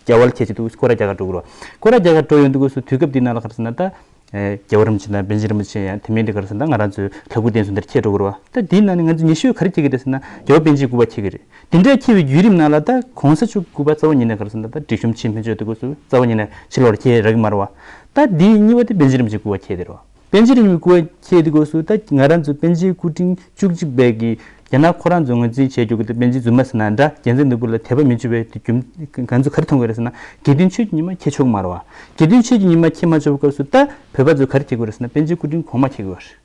རྒྱ་བལ་ཁྱེད་ཆེད་དུ་སྐོར་ར་རྒྱ་གར་འགྲོ་དགོས་རེད་བ། སྐོར་ར་རྒྱ་གར་འགྲོ་ཡོང་དུས་སྐབས་སུ་དུས་སྐབས་འདི་ནང་ལ་ག་རེ་ཟེར་ན་ད་རྒྱལ་བ་རིན་པོ་ཆེ་དང་པཎ་ཆེན་རིན་པོ་ཆེ་ཡང་དེ་མིན་དེ་ག་རེ་ཟེར་ན་ད་ང་རང་ཚོའི་ལྷ་སྐུ་རྟེན་གསུམ་དེར་ཁྱེད་འགྲོ་དགོས་རེད་བ། ད་འདིའི་ནང་ནས་ང་ཚོ་ཉེ་ཤོས་ག་རེ་ཁྱེད་ཀྱི་རེད་ཟེར་ན་རྒྱལ་བ་པཎ་ཆེན་སྐུ་པར་ཁྱེད་ཀྱི་རེད། དེ་འདྲའི་ཁྱེད་པའི་བརྒྱུད་རིམ་ནང་ལ་ད་གོང་ས་མཆོག་སྐུ་པར་རྩ་བ་ཉིད་ནས་ག་རེ་ཟེར་ན་ད་སྒྲིག་གཤོམ་ཕྱིན་ཕན་ཆོད་དུ་དགོས་སུ་རྩ་བ་ཉིད་ནས་ཕྱི་ལོགས་ལ་ཁྱེད་རག་གི་མ་རེད་བ། ད་འདིའི་གཉིས་པ་དེ་པཎ་ཆེན་རིན་པོ་ཆེ་སྐུ་པར་ཁྱེད་དེ་རེད་བ། པཎ་ཆེན་རིན་པོ་ཆེ་སྐུ་པར་ཁྱེད་དེ་དགོས་སུ་ད་ང་རང་ཚོ་པཎ་ཆེན་སྐུ་ཕྲེང་བཅུ་གཅིག་པའི་གི་རྒྱ་ནག་ཁོ་རང་ཚོ་ངོས་འཛིན་བྱེད་རྒྱུ་གི་ད་པཎ་ཆེན་རྫུན་མ་ཟེར་ན་འདྲ་རྒྱལ་མཚན་ནོར་བུ་ལ་དད་པ་མི་བྱེད་པའི་དེ་རྒྱུ་ང་ཚོ་ག་རེ་མཐོང་གི་རེད་ཟེར་ན་དགེ་འདུན་ཆོས་ཀྱི་ཉི་མ་ཁྱེད་ཆོག་གི་མ་རེད་བ། དགེ་འདུན་ཆོས་ཀྱི་ཉི་མ་ཁྱེད་མ་ཆོག་པའི་སྐབས་སུ་ད་བོད་པ་ཚོས་ག་རེ་ཁྱེད་དགོས་རེད་ཟེར་ན་པཎ་ཆེན་སྐུ་ཕྲེང་གོང་མ་ཁྱེད་དགོས་རེད།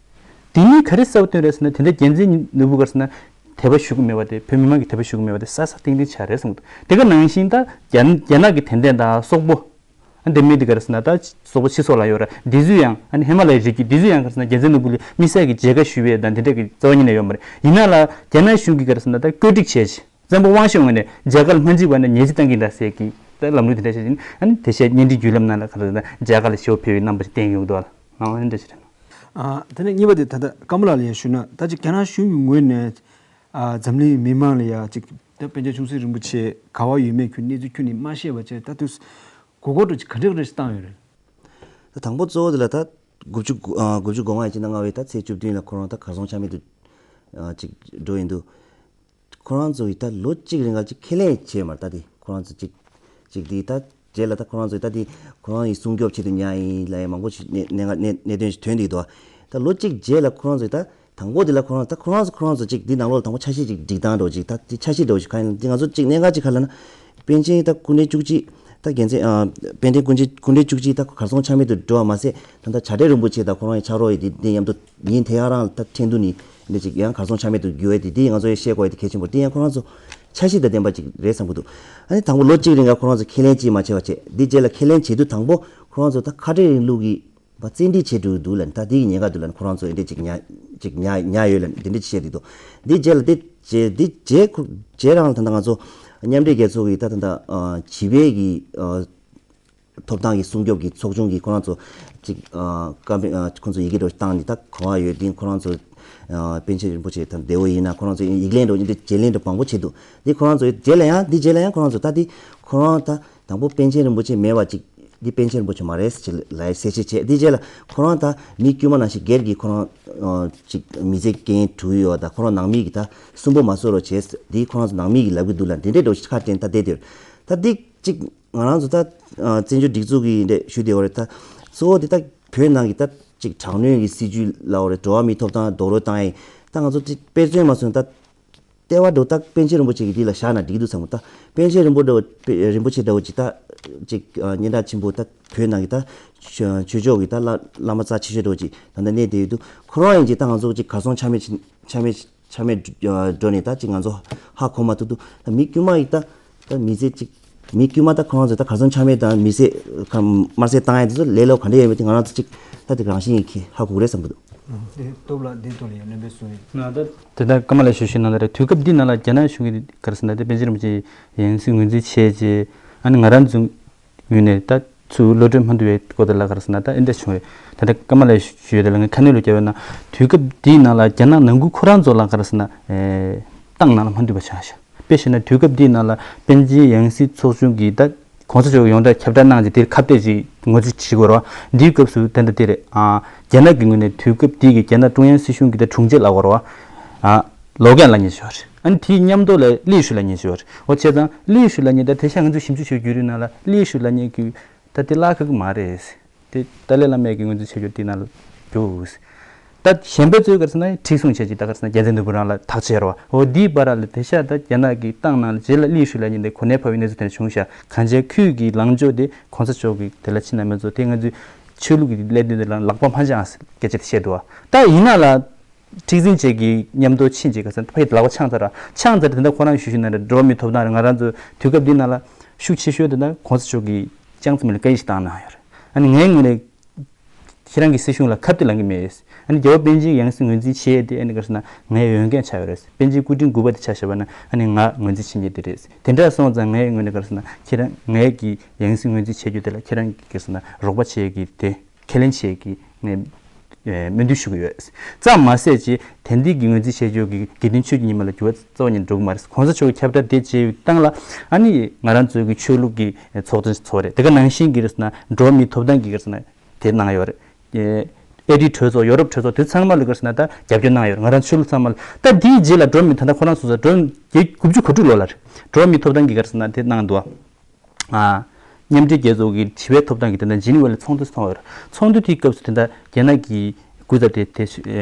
དེ་གཉིས་ག་རེ་གསལ་པོ་སྟོན་རེད་ཟེར་ན་དེ་འདྲ་རྒྱལ་མཚན་ནོར་བུ་ག་རེ་ཟེར་ན་དད་པ་ཞུ་གི་མེད་པ་དེ་བོད་མི་མང་གི་དད་པ་ཞུ་གི་མེད་པ་དེ་གསལ་གསལ་ཏིང་ཏིང་ཆགས་རེད་གསུངས་འདུག་དེ་ག་ནང་བཞིན་ད་རྒྱ་རྒྱ་ནག་གི་དད་ལྡན་དང་སོག་པོ་ཨ་འདི་མི་དེ་ག་རེ་ཟེར་ན་ད་སོག་པོ་ཕྱི་སོག་ལ་ཡོད་ར་འདི་ཚོས་ཡང་ཨ་ནི་ཧི་མ་ལ་ཡའི་རི་རྒྱུད་འདི་ཚོས་ཡང་ག་རེ་ཟེར་ན་རྒྱལ་མཚན་ནོར་བུ་ལ་དམིགས་བསལ་གྱི་མཇལ་ཁ་ཞུ་བའི་དང་དེ་འདྲ་གི་རྩ་བ་ཉིད་ནས་ཡོད་མ་རེད། ཡིན་ན་ལ་རྒྱ་ནག་གཞུང་གིས་ག་རེ་ཟེར་ན་ད་བཀོད་སྒྲིག་བྱས་ཤིང་། བཙན་པོ་དབང་ཤེད་ངོས་ནས་མཇལ་ཁ་ལ་མ་འཇིགས་པ་ནས་ཉེས་ཆད་བཏང་གི་འདྲ་ཟེར་གྱི་ད་ལམ་ལུགས་དེ་འདྲ་བྱས་ཤིང་ཨ་ནི་དེ་བཞིན་བརྙན་འཕྲིན་བརྒྱུད་ལམ་ནང་ལ་ག་རེ་ཟེར་ན་མཇལ་ཁ་ལ་ཞེ་པོ་ཕེབས་པའི་རྣམ་པ་ཞིག་བསྟན་ཡོང་གི་འདུག་ལ་ཨང་། ཨ་ནི་འདྲ་ཞིག་རེད། ཨ་དེ་ནས་གཉིས་པ་དེ་ད་ལྟ་ཀརྨ་ལགས་ལ་ཡང་ཞུས་ན་ད་ཅིག་རྒྱ་ནག་གཞུང་གི་ངོས་ནས་ཨ་འཛམ་གླིང་མི་མང་ལ་ཡང་ཅིག་ད་པཎ་ཆེན་ཆུང་སྲིད་རིན་པོ་ཆེ་ག་བ་ཡོད་མེད་ཁྱོད་གནས་ཚུལ་ཁྱོན་ནས་མ་ཤེས་པ་བྱས་ད་དུས་གོ་སྐབས་འདྲ་ཅིག་ག་འདྲ་ག་འདྲ་ཞིག་བཏང་ཡོད་རེད། ད་དང་པོ་གཙོ་བོ་དེ་ལ་ད་དགུ་བཅུ་དགུ་ཨ་དགུ་བཅུ་གོ་ལྔ་ཡི་སྤྱི་ཟླ་ལྔ་པའི་ད་ཚེས་བཅུ་བདུན་ལ་ཁོ་རང་ད་གར་སོང་ཆ་མེད་དུ་ཨ་ཅིག་འགྲོ་ཡིན་འདུག་ཁོ་རང་ཚོ་ཡིས་ད་ལོ་གཅིག་རིང་ལ་ཅིག་ཁས་ལེན་བྱས་མ་རེད། ད་དེ་ཁོ་རང་ཚོ་ཅིག་ཅིག་དེ་ད་རྗེས་ལ་ད་ཁོ་རང་ཚོ་ད་དེ་ཁོ་རང་ཡི་སྲུང་སྐྱོབ་ཆེད་དུ་ཉར་ཡིན་ལབ་ཡ་མང་པོ་ཞིག་གནས་གནས་གནས་གནས་དོན་ཞིག་ཐོན་བསྡད་འདུག་ད་ལོ་གཅིག་རྗེས་ལ་ཁོ་རང་ཚོ་ད་དང་པོ་དེ་ལ་ཁོ་རང་ད་ཁོ་རང་ཚོ་ཁོ་རང་ཚོ་ཅིག་འདི་ནང་ལོགས་ལ་དང་པོ་འཆར་གཞི་ཅིག་སྒྲིག་སྟངས་འདྲ་བོ་ཅིག་ད་དེ་འཆར་གཞི་འདྲ་བོ་ཞིག་གང་ཡིན་འདི་ང་ཚོ་ཅིག་གནད་འགག་ཅིག་ག་ལབ་ན། པཎ་ཆེན་ད་སྐུ་ཕྲེང་བཅུ་གཅིག་ད་རྒྱལ་མཚན་ཨ་དཔལ་ལྡན་སྐུ་ཕྲེང་སྐུ་ཕྲེང་བཅུ་གཅིག་ད་གར་སོང་ཆ་མེད་དུ་འགྲོ་བ་མ་ཟད་ད་ལྟ་བྱ་བྲལ་རིན་པོ་ཆེ་དང་ཁོ་རང་ཡི་ཕྱག་རོགས་ཡི་དེ་དེ་མཉམ་དུ་ཉིན་དེ་ཡང་རང་ད་ཁྲེང་ཏུ་ནི་འདི་ཅིག་ཡང་གར་སོང་ཆ་མེད་དུ་འགྱུར་བའི་དེ་དེ་ང་ཚོ་ཡང་ཤེས་དགོས་ཡ་དེ་གལ་ཆེན་པོ་དེ་ཡང་ཁོ་རང་ཚོ་འཆར་གཞི་དང་ལྡན་པ་ཅིག་རེད་བསམ་གྱི་འདུག་ཨ་ནི་དང་པོ་ལོ་གཅིག་རིང་ལ་ཁོ་རང་ཚོ་ཁས་ལེན་ཅིག་མ་བྱས་པ་བྱས་འདི་རྗེས་ལ་ཁས་ལེན་བྱེད་དུས་དང་པོ་ཁོ་རང་ཚོ་ད་ཁ་བྲལ་རིང་ལུགས་ཀྱི་བ་བཙན་ཁྲིད་བྱེད་འགྲོ་འདུག་ལ་ད་དེ་གི་ཉེན་ཁ་འདུག་ལ་ཁོ་རང་ཚོ་འདི་འདྲ་ཅིག་ཉར་ཅིག་ཉར་ཉར་ཡོད་ལ་འདི་འདྲ་ཅིག་བཤད་འདུག་འདི་རྗེས་ལ་འདི་རྗེས་འདི་རྗེས་ཁོ་རྗེས་རང་ལ་ད་ལྟ་ང་ཚོ་མཉམ་འབྲེལ་རྒྱལ་ཚོགས་ཀྱི་ད་ད་ད་བྱིས་པའི་གི་ཐོབ་ཐང་གི་སྲུང་སྐྱོབ་ཀྱི་ཚོགས་ཆུང་གིས་ཁོ་རང་ཚོ་ཅིག་ཨ་བཀའ་འབེན་ཨ་ཁོ་ཚོ་ཡི་གེ་འདྲ་བཏང་ནས་ད་གོ་བ་ཡོད་དེ་ཁོ་རང་ཚོ་ཨ་པཎ་ཆེན་རིན་པོ་ཆེ་དང་བདེ་བོ་ཡིན་ན་ཁོ་རང་ཚོ་ཡིག་ལན་འདྲ་བ་འདི་བརྗེ་ལེན་འདྲ་མང་པོ་བྱེད་འདུག་འདི་ཁོ་རང་ཚོ་རྗེས་ལ་ཡང་འདི་རྗེས་ལ་ཡང་ཁོ་རང་ཚོ་ད་འདི་ཁོ་རང་ད་དང་པོ་པཎ་ཆེན་རིན་པོ་ཆེ་མེད་པ་ཅིག་འདི་པཎ་ཆེན་རིན་པོ་ཆེ་མ་རེད་ཟེར་ལབ་ཡ་གསལ་བཤད་བྱས་འདི་རྗེས་ལ་ཁོ་རང་ད་མི་དཀྱུས་མ་ནང་བཞིན་སྒེར་གྱི་ཁོ་རང་ཨ་ཅིག་མི་ཚེ་སྐྱེལ་དུ་ཡོད་ད་ཁོ་རང་ནང་མི་གི་ད་སུན་པོ་མ་བཟོ་རོགས་བྱས་འདི་ཁོ་རང་ཚོ་ནང་མི་གི་ལབ་གི་འདུག་ལ་འདི་འདྲའི་འདྲ་བ་ཞིག་ཁ་དྲན་ད་བསྡད་དེ་ད་འདི་ཅིག་ང་རང་ཚོ་ད་ཨ་བཙན་བྱོལ་སྒྲིག་འཛུགས་ཀྱི་འདྲ་ཞུ་བདེ་བ་རེད་ད། གཙོ་བོ་འདི་ད་བོད་ནང་གི་ད་ཅིག་དྲག་གནོན་གྱི་སྲིད་ཇུས་ལ་འོ་རེད་འགྲོ་བ་མིའི་ཐོབ་ཐང་རྡོག་རོལ་བཏང་ཡིན་ད་ང་ཚོ་ཅིག་དཔེ་མཚོན་མ་སོང་ད་ལྟེ་བ་འགྲོ་ད་པཎ་ཆེན་རིན་པོ་ཆེ་གི་འདི་ལ་བཞག་ན་འགྲིག་འདུག་བསམ་གི་ད་པཎ་ཆེན་རིན་པོ་འདྲ་བོ་རིན་པོ་ཆེ་འདྲ་བོ་ཅིག་ད་ཅིག་སྙན་གྲགས་ཆེན་པོ་ད་བོད་ནང་གི་ད་ཆོས་ཆོས་ཕྱོགས་ཀྱི་ད་བླ་བླ་མ་རྩ་ཆེ་ཤོས་འདྲ་བོ་ཅིག་ད་ལྟ་གནས་བསྡད་ཡོད་འདུག་ཁོ་རང་ཡིན་ཅིག་ད་ང་ཚོ་ཅིག་གར་སོང་ཆ་མེད་ཆ་མེད། ཆ་མེད་འགྲོ་ནས་ད་ཅིག་ང་ཚོ་ཧ་གོ་མ་ཐུབ་འདུག་ད་མི་དཀྱུས་མ་ཡིས་ད་ད་མི་ཚེ་ཅིག་མི་དཀྱུས་མ་ད་ཁོ་རང་ཚོ་ད་གར་སོང་ཆ་མེད་ད་མི་ཚེ་ག་དམར་གསོད་བཏང་ཡ་དེ་ཚོ་ལས་སླ་པོ་ག་འདྲ་ཡོད་མེད་དེ་ང་རང་ཚོ་ཅིག་ད་དེ་རང་བཞིན་གྱིས་ཧ་གོ་གི་རེད་བསམ་གྱི་འདུག་དེ་སྟོབས་ལགས་འདི་ཐོག་ལ་ཡང་སྣོན་པ་གསུངས་ཡོད། ན་ད་དེ་ལྟར་ཀརྨ་ལགས་ཞུ་ཞུ་གནང་ད་རེད། དུས་སྐབས་འདི་ནང་ལ་རྒྱ་ནག་གཞུང་གིས་ག་རེ་ཟེར་ན་དེ་པཎ་ཆེན་རིན་པོ་ཆེའི་ཡང་སྲིད་ངོས་འཛིན་བྱས་རྗེས་ཨ་ནི་ང་རང་ཚོ་ངོས་ནས་ད་ཚུར་གློད་གྲོལ་མ་ཐུབ་པའི་སྐོར་དེ་ལ་ག་རེ་ཟེར་ན་ད་ཨེ་འདྲ་བྱུང་བས། ད་ལྟ་ཀརྨ་ལགས་ཞུ་ཡོད་དེ་ལ་ངས་ཁ་སྣོན་ལ་བརྒྱབ་ཡོད་ན་དུས་སྐབས་འདིའི་ནང་ལ་རྒྱ་ནག་ནང་ཁུལ་ཁོ་རང་ཚོ་ལ་ག་རེ་ཟེར་ན་ཨེ་ཏང་ནང་ལ་མ་འདུས་པ་ཆགས་ཤག་དཔེ་བཞག་ན་དུས་སྐབས་འདིའི་ནང་ལ་པཎ་ཆེན་ཡང་སྲིད་ཚོགས་ཆུང་གིས་ད་གོང་ས་མཆོག་ཡོངས་གྲགས་ཁྱབ་བསྒྲགས་གནང་རྗེས་དེར་ཁ་གཏད་ཅིག་ངོས་འཛིན་བྱེད་དགོས་རེད་བ། འདིའི་སྐབས་སུ་ད་ལྟ་དེ་རེད་ཨ། རྒྱ་ནག་གི་ངོས་ནས་དུས་སྐབས་འདི་གི་རྒྱ་ནག་ཀྲུང་དབྱང་སྲིད་གཞུང་གི་ད་དྲུང་ཆེ་ལབ་དགོས་རེད་བ། ཨ། ལོ་རྒན་ལབ་མཁན་ཞིག་ཡོད་རེད། ཨ་ནི་དེའི་མཉམ་དུ་ལ་ལི་ཡེ་ཧྲུའེ་ལབ་མཁན་ཞིག་ཡོད་རེད། འོ་བྱས་ཙང་ལི་ཡེ་ཧྲུའེ་ལབ་མཁན་ད་དེ་ཤ་ང་ཚོས་ཞིབ་འཇུག་བྱེད་རྒྱུ་རེད་ན་ལ་ལི་ཡེ་ཧྲུའེ་ལབ་མཁན་གྱི་ད་དེ་བརླག་གི་མ་རེད། དེ་ཏཱ་ལའི་བླ་མས་ཀྱི་ངོས་འཛིན་བྱེད་རྒྱུ་དེ་ནང་ལ་འགྱོ། ད་གཞན་པའི་ཚོས་ག་རེ་ཟེར་ན་མཁྲེགས་བཟུང་བྱས་ཀྱི་ད་ག་རེ་ཟེར་ན་རྒྱལ་མཚན་ནོར་བུ་རང་ལ་ཐག་བཅད་རོ། འོ་འདིའི་བར་ལ་དེ་ཤ་ད་རྒྱ་ནག་གི་ཏང་ནང་ལ་རྗེས་ལ་ལི་ཡེ་ཧྲུའེ་ལབ་མཁན་དེ་གོ་གནས་འཕར་བའི་གནས་ཚུལ་དེ་འདྲ་བྱུང་ཤག་གངས་ཅན་ཁུལ་གྱི་ལངས་ཕྱོགས་དེ་གོང་ས་མཆོག་གི་དེ་ལ་ཕྱིན་ན་མེད་ཚོ་དེ་ང་ཚོས་ཆོས་ལུགས་ཀྱི་ལས་དོན་དེ་ལ་ལག་པ་འཕང་ཆགས་སྐད་ཆ་དེ་བཤད་འདུག་ད་ཡིན་ན་ལ། མཁྲེགས་འཛིན་བཅས་ཀྱི་མཉམ་དུ་ཕྱིན་རྗེས་ག་ས་ཕ་ཡི་ལག་པ་འཆང་ཚར་ར་འཆང་ཚར་དེ་འདྲ་ཁོ་རང་ཞུ་ཞུ་ན་རེད། འགྲོ་བ་མིའི་ཐོབ་ཐང་རེད། ང་རང་ཚོ་དུས་སྐབས་འདི་ནང་ལ་ཤུགས་ཆེ་ཤོས་དེ་འདྲ་གོང་ས་མཆོག་གིས་ཅང་ཙེ་མིན་ལ་བཀའ་ཡིག་ཞིག་བཏང་གནང་ཡོད་རེད། ཨ་ནི་ངའི་ངོས་ནས་ཁྱེད་རང་གི་སྲིད་གཞུང་ལ་ཁ་གཏད་ལངས་ཀྱི་མེད། ཨ་ནི་རྒྱལ་བ་པཎ་ཆེན་ཡང་སྲིད་ངོས་འཛིན་བྱས་ཏེ་ཨ་ནི་ག་རེ་ཟེར་ན་ངའི་འོས་འགན་ཆགས་ཡོད་རེད། པཎ་ཆེན་སྐུ་ཕྲེང་དགུ་པ་དེ་ཆ་བཞག་པ་ན་ཨ་ནི་ང་ངོས་འཛིན་བྱེད་མཁན་དེ་རེད། དེ་འདྲ་སོང་ཙང་ངའི་ངོས་ནས་ག་རེ་ཟེར་ན་ཁྱེད་རང་ངའི་གི་ཡང་སྲིད་ངོས་འཛིན་བྱེད་རྒྱུ་དེ་ལ་ཁྱེད་རང་གི་ག་རེ་ཟེར་ན་རོགས་པ་བྱེད་ཀྱི་དེ། ཁས་ལེན་བྱེད་ཀྱི་ངས་སྨོན་འདུན་ཞུ་གི་ཡོད། ཙམ་མ་ཟད་ཀྱི་དེ་འདི་གི་ངོས་འཛིན་བྱེད་རྒྱུ་གི་དགེ་འདུན་ཆོས་ཀྱི་ཉི་མ་ལ་འགྱུར་བ་རྩ་བ་ཉིད་འགྲོ་གི་མ་རེད། གོང་ས་མཆོག་གི་ཁྱབ་བསྒྲགས་དེ་བྱས་ཡོད་སྟངས་ལ་ཨ་ནི་ང་རང་ཚོའི་གི་ཆོས་ལུགས་ཀྱི་ཚོགས་ཆེན་ཚོགས་རེད། དེ་ག་ནང་བཞིན་གི་རེད་ཟེར་ན་འགྲོ་བ་མིའི་ཐོབ་ཐང་གི་རེད་ཟེར་ན་དེ་གནང་ཡོད་རེད། ཨེ་ཨེ་ཏི་གྲོས་ཚོགས་ཡོ་རོབ་གྲོས་ཚོགས་དེ་ཚང་མ་ལ་ག་རེ་ཟེར་ན་ད་རྒྱབ་སྐྱོར་གནང་ཡོད་རེད། ང་རང་ཆོས་ལུགས་ཚང་མ་ལ་ད་དེའི་རྗེས་ལ་འགྲོ་བ་མིའི་ད་ལྟ་ཁོ་རང་སོ་སོ་འགྲོ་བ་དགུ་བཅུ་གོ་དྲུག་ལོ་ལ་རེད། འགྲོ་བ་མིའི་ཐོབ་ཐང་གི་ག་རེ་ཟེར་ན་དེ་གནང་འདུག་ཨ། མཉམ་འབྲེལ་རྒྱལ་ཚོགས་ཀྱི་བྱིས་པའི་ཐོབ་ཐང་གི་དེ་འདྲ་ཇི་ནི་ཝ་ལ་ཚོགས་འདུ་ཚོགས་ཡོད་རེད། ཚོགས་འདུ་དེའི་སྐབས་སུ་དེ་འདྲ་རྒྱ་ནག་གི་སྐུ་ཚབ་དེ་དེ་